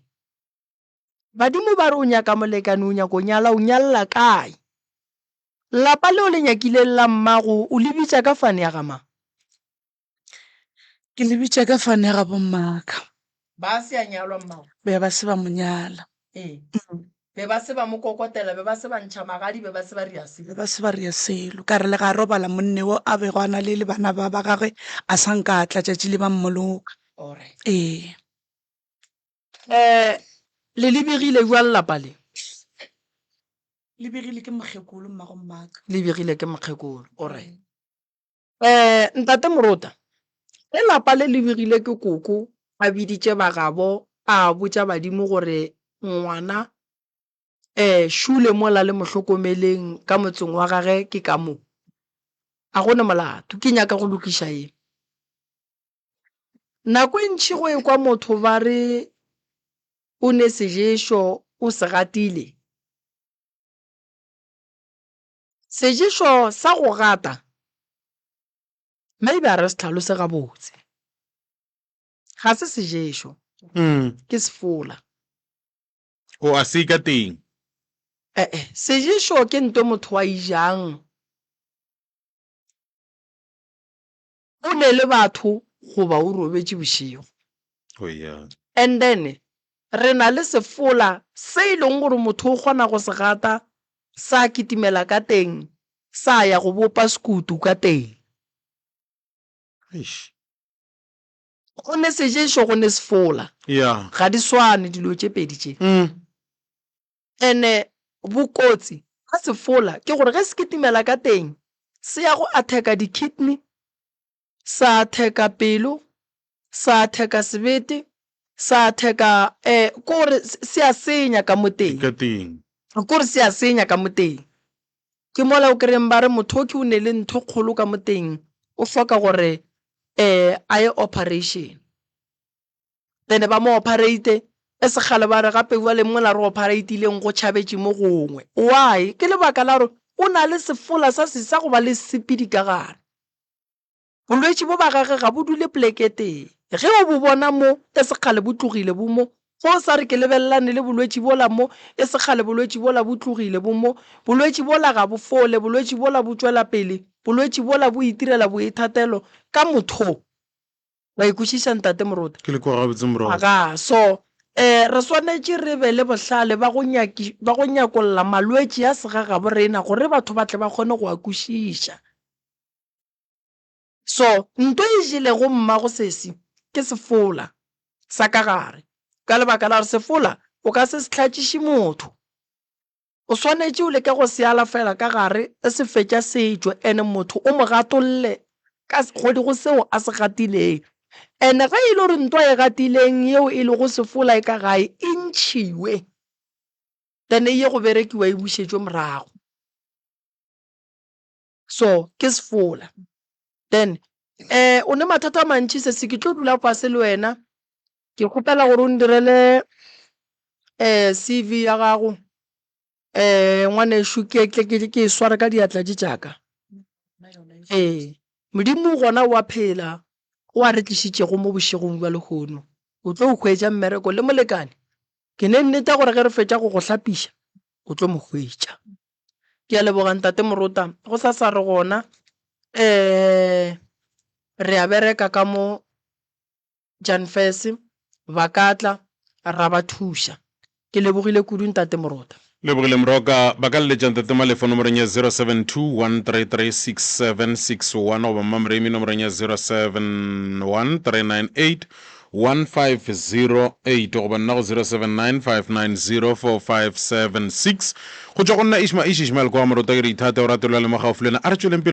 Badimo ba re o nyaka molekane, o nyako nyala, o nyalla kae? Lapa leo le nyakileng la mmago o le bitša ka fane ya ga mang? Ke le bitša ka fane ya ga bommaka. Ba se a nyalwa mmago? Be ba se ba mo nyala. Ee. Be ba se ba mo kokotela, be ba se ba ntšha magadi, be ba se ba ria selo. Be ba se ba ria selo. Ka re le ga robala monne wo a bego a na le le bana ba ba gagwe a sa nka a tla tšatši le ba mmoloka. Alright. Ee. Eh, le le begile bjang lapa le? Le begile ke mokgekolo mmago mmaka. Le begile ke mokgekolo. Alright. Eh, Ntate Morota, ge lapa le le begile ke koko a biditše bagabo a botša badimo gore ngwana eh šule mola le mo hlokomeleng ka motseng wa gage ke ka mo, a go ne molato. Ke nyaka go lokiša eng? Nako e ntši go ekwa motho ba re o ne seješo o se gatile. Seješo sa go gata, maybe a re se hlalose gabotse. Ga se seješo, ke sefola. O a se ka teng. E-e, seješo ke nto motho a e jang o ne le batho goba o robetše bošego. Oh yeah. And then re na le sefola se e leng gore motho o kgona go se gata sa kitimela ka teng sa ya go bopa sekutu ka teng. Eish. Go ne seješo go ne sefola. Yeah. Ga di swane dilo tše pedi tše. Ene bokotsi ka sefola ke gore ge se kitimela ka teng se ya go atheka di-kidney, sa atheka pelo, sa atheka sebete, sa atheka um ke gore se a senya ka mo teng. Ka teng. Ke gore se a senya ka mo teng. Ke mola o kry-eng ba re motho o ke o ne le ntho kgolo ka mo teng o hloka gore um a ye operation. Then ba mo operate, e se kgale ba re gape bjale mola re operatileng go tšhabetše mo gongwe. Why? Ke lebaka la gore o na le sefola sa se sa go ba le sepedi ka gare. Bolwetši bo ba gage ga bo dule poleke e tee. Ge o bo bona mo, e se kgale bo tlogile bo mo. Ge o sa re ke lebelelane le bolwetši bola mo, e se kgale bolwetši bola bo tlogile bo mo. Bolwetši bola ga bo fole, bolwetši bola bo tšwela pele, bolwetši bola bo itirela boithatelo ka motho. Wa e kwešiša Ntate Moruti? Ke le kwa gabotse Moruti. Aga, so eh re swanetše re be le bohlale ba go nyaki ba go nyakolla malwetši a segagabo rena gore batho ba tle ba kgone go a kwešiša. So nto e jelego mmago sesi ke sefola sa ka gare, ka lebaka la gore sefola O ka se se hlatšiše motho. O swanetše o leke go se alafela ka gare e se fetša se tšwe ene motho o mo gatolle ka godi go seo a se gatileng. Ene ge e le gore ntwa e gatileng yeo e lego sefola e ka gae e ntšhiwe then e ye go berekiwa e bušetšwe morago. So ke sefola. Then um o ne mathata a mantši sesi ke tlo dula fase le wena Ke kgopela gore o ndirele CV ya gago ngwanešu ke tle ke e sware ka diatla tše tša ka. Ee, Modimo gona o a phela o a re tlišitšego mo bošegong bja lehono, o tlo hwetša mmereko le molekane. Ke ne nnete ya gore ge re fetša go go hlapiša o tlo mo hwetša. Ke a leboga Ntate Morota, gosasa re gona re a bereka ka mo. Jan Fese, ba ka tla, ra ba thuša. Ke lebogile kudu Ntate Morota. Lebogile Moroka, ba ka leletša Ntate Malefo nomorong ya 0721336761 goba Mma Moremi nomorong ya 0713981508 goba nna go 0795904576. Go tšwa go nna Ishma Ish Ishmael kwa Morota ke re ithate o rate lwa le mo gaufi le wena. A re tšweleng pele.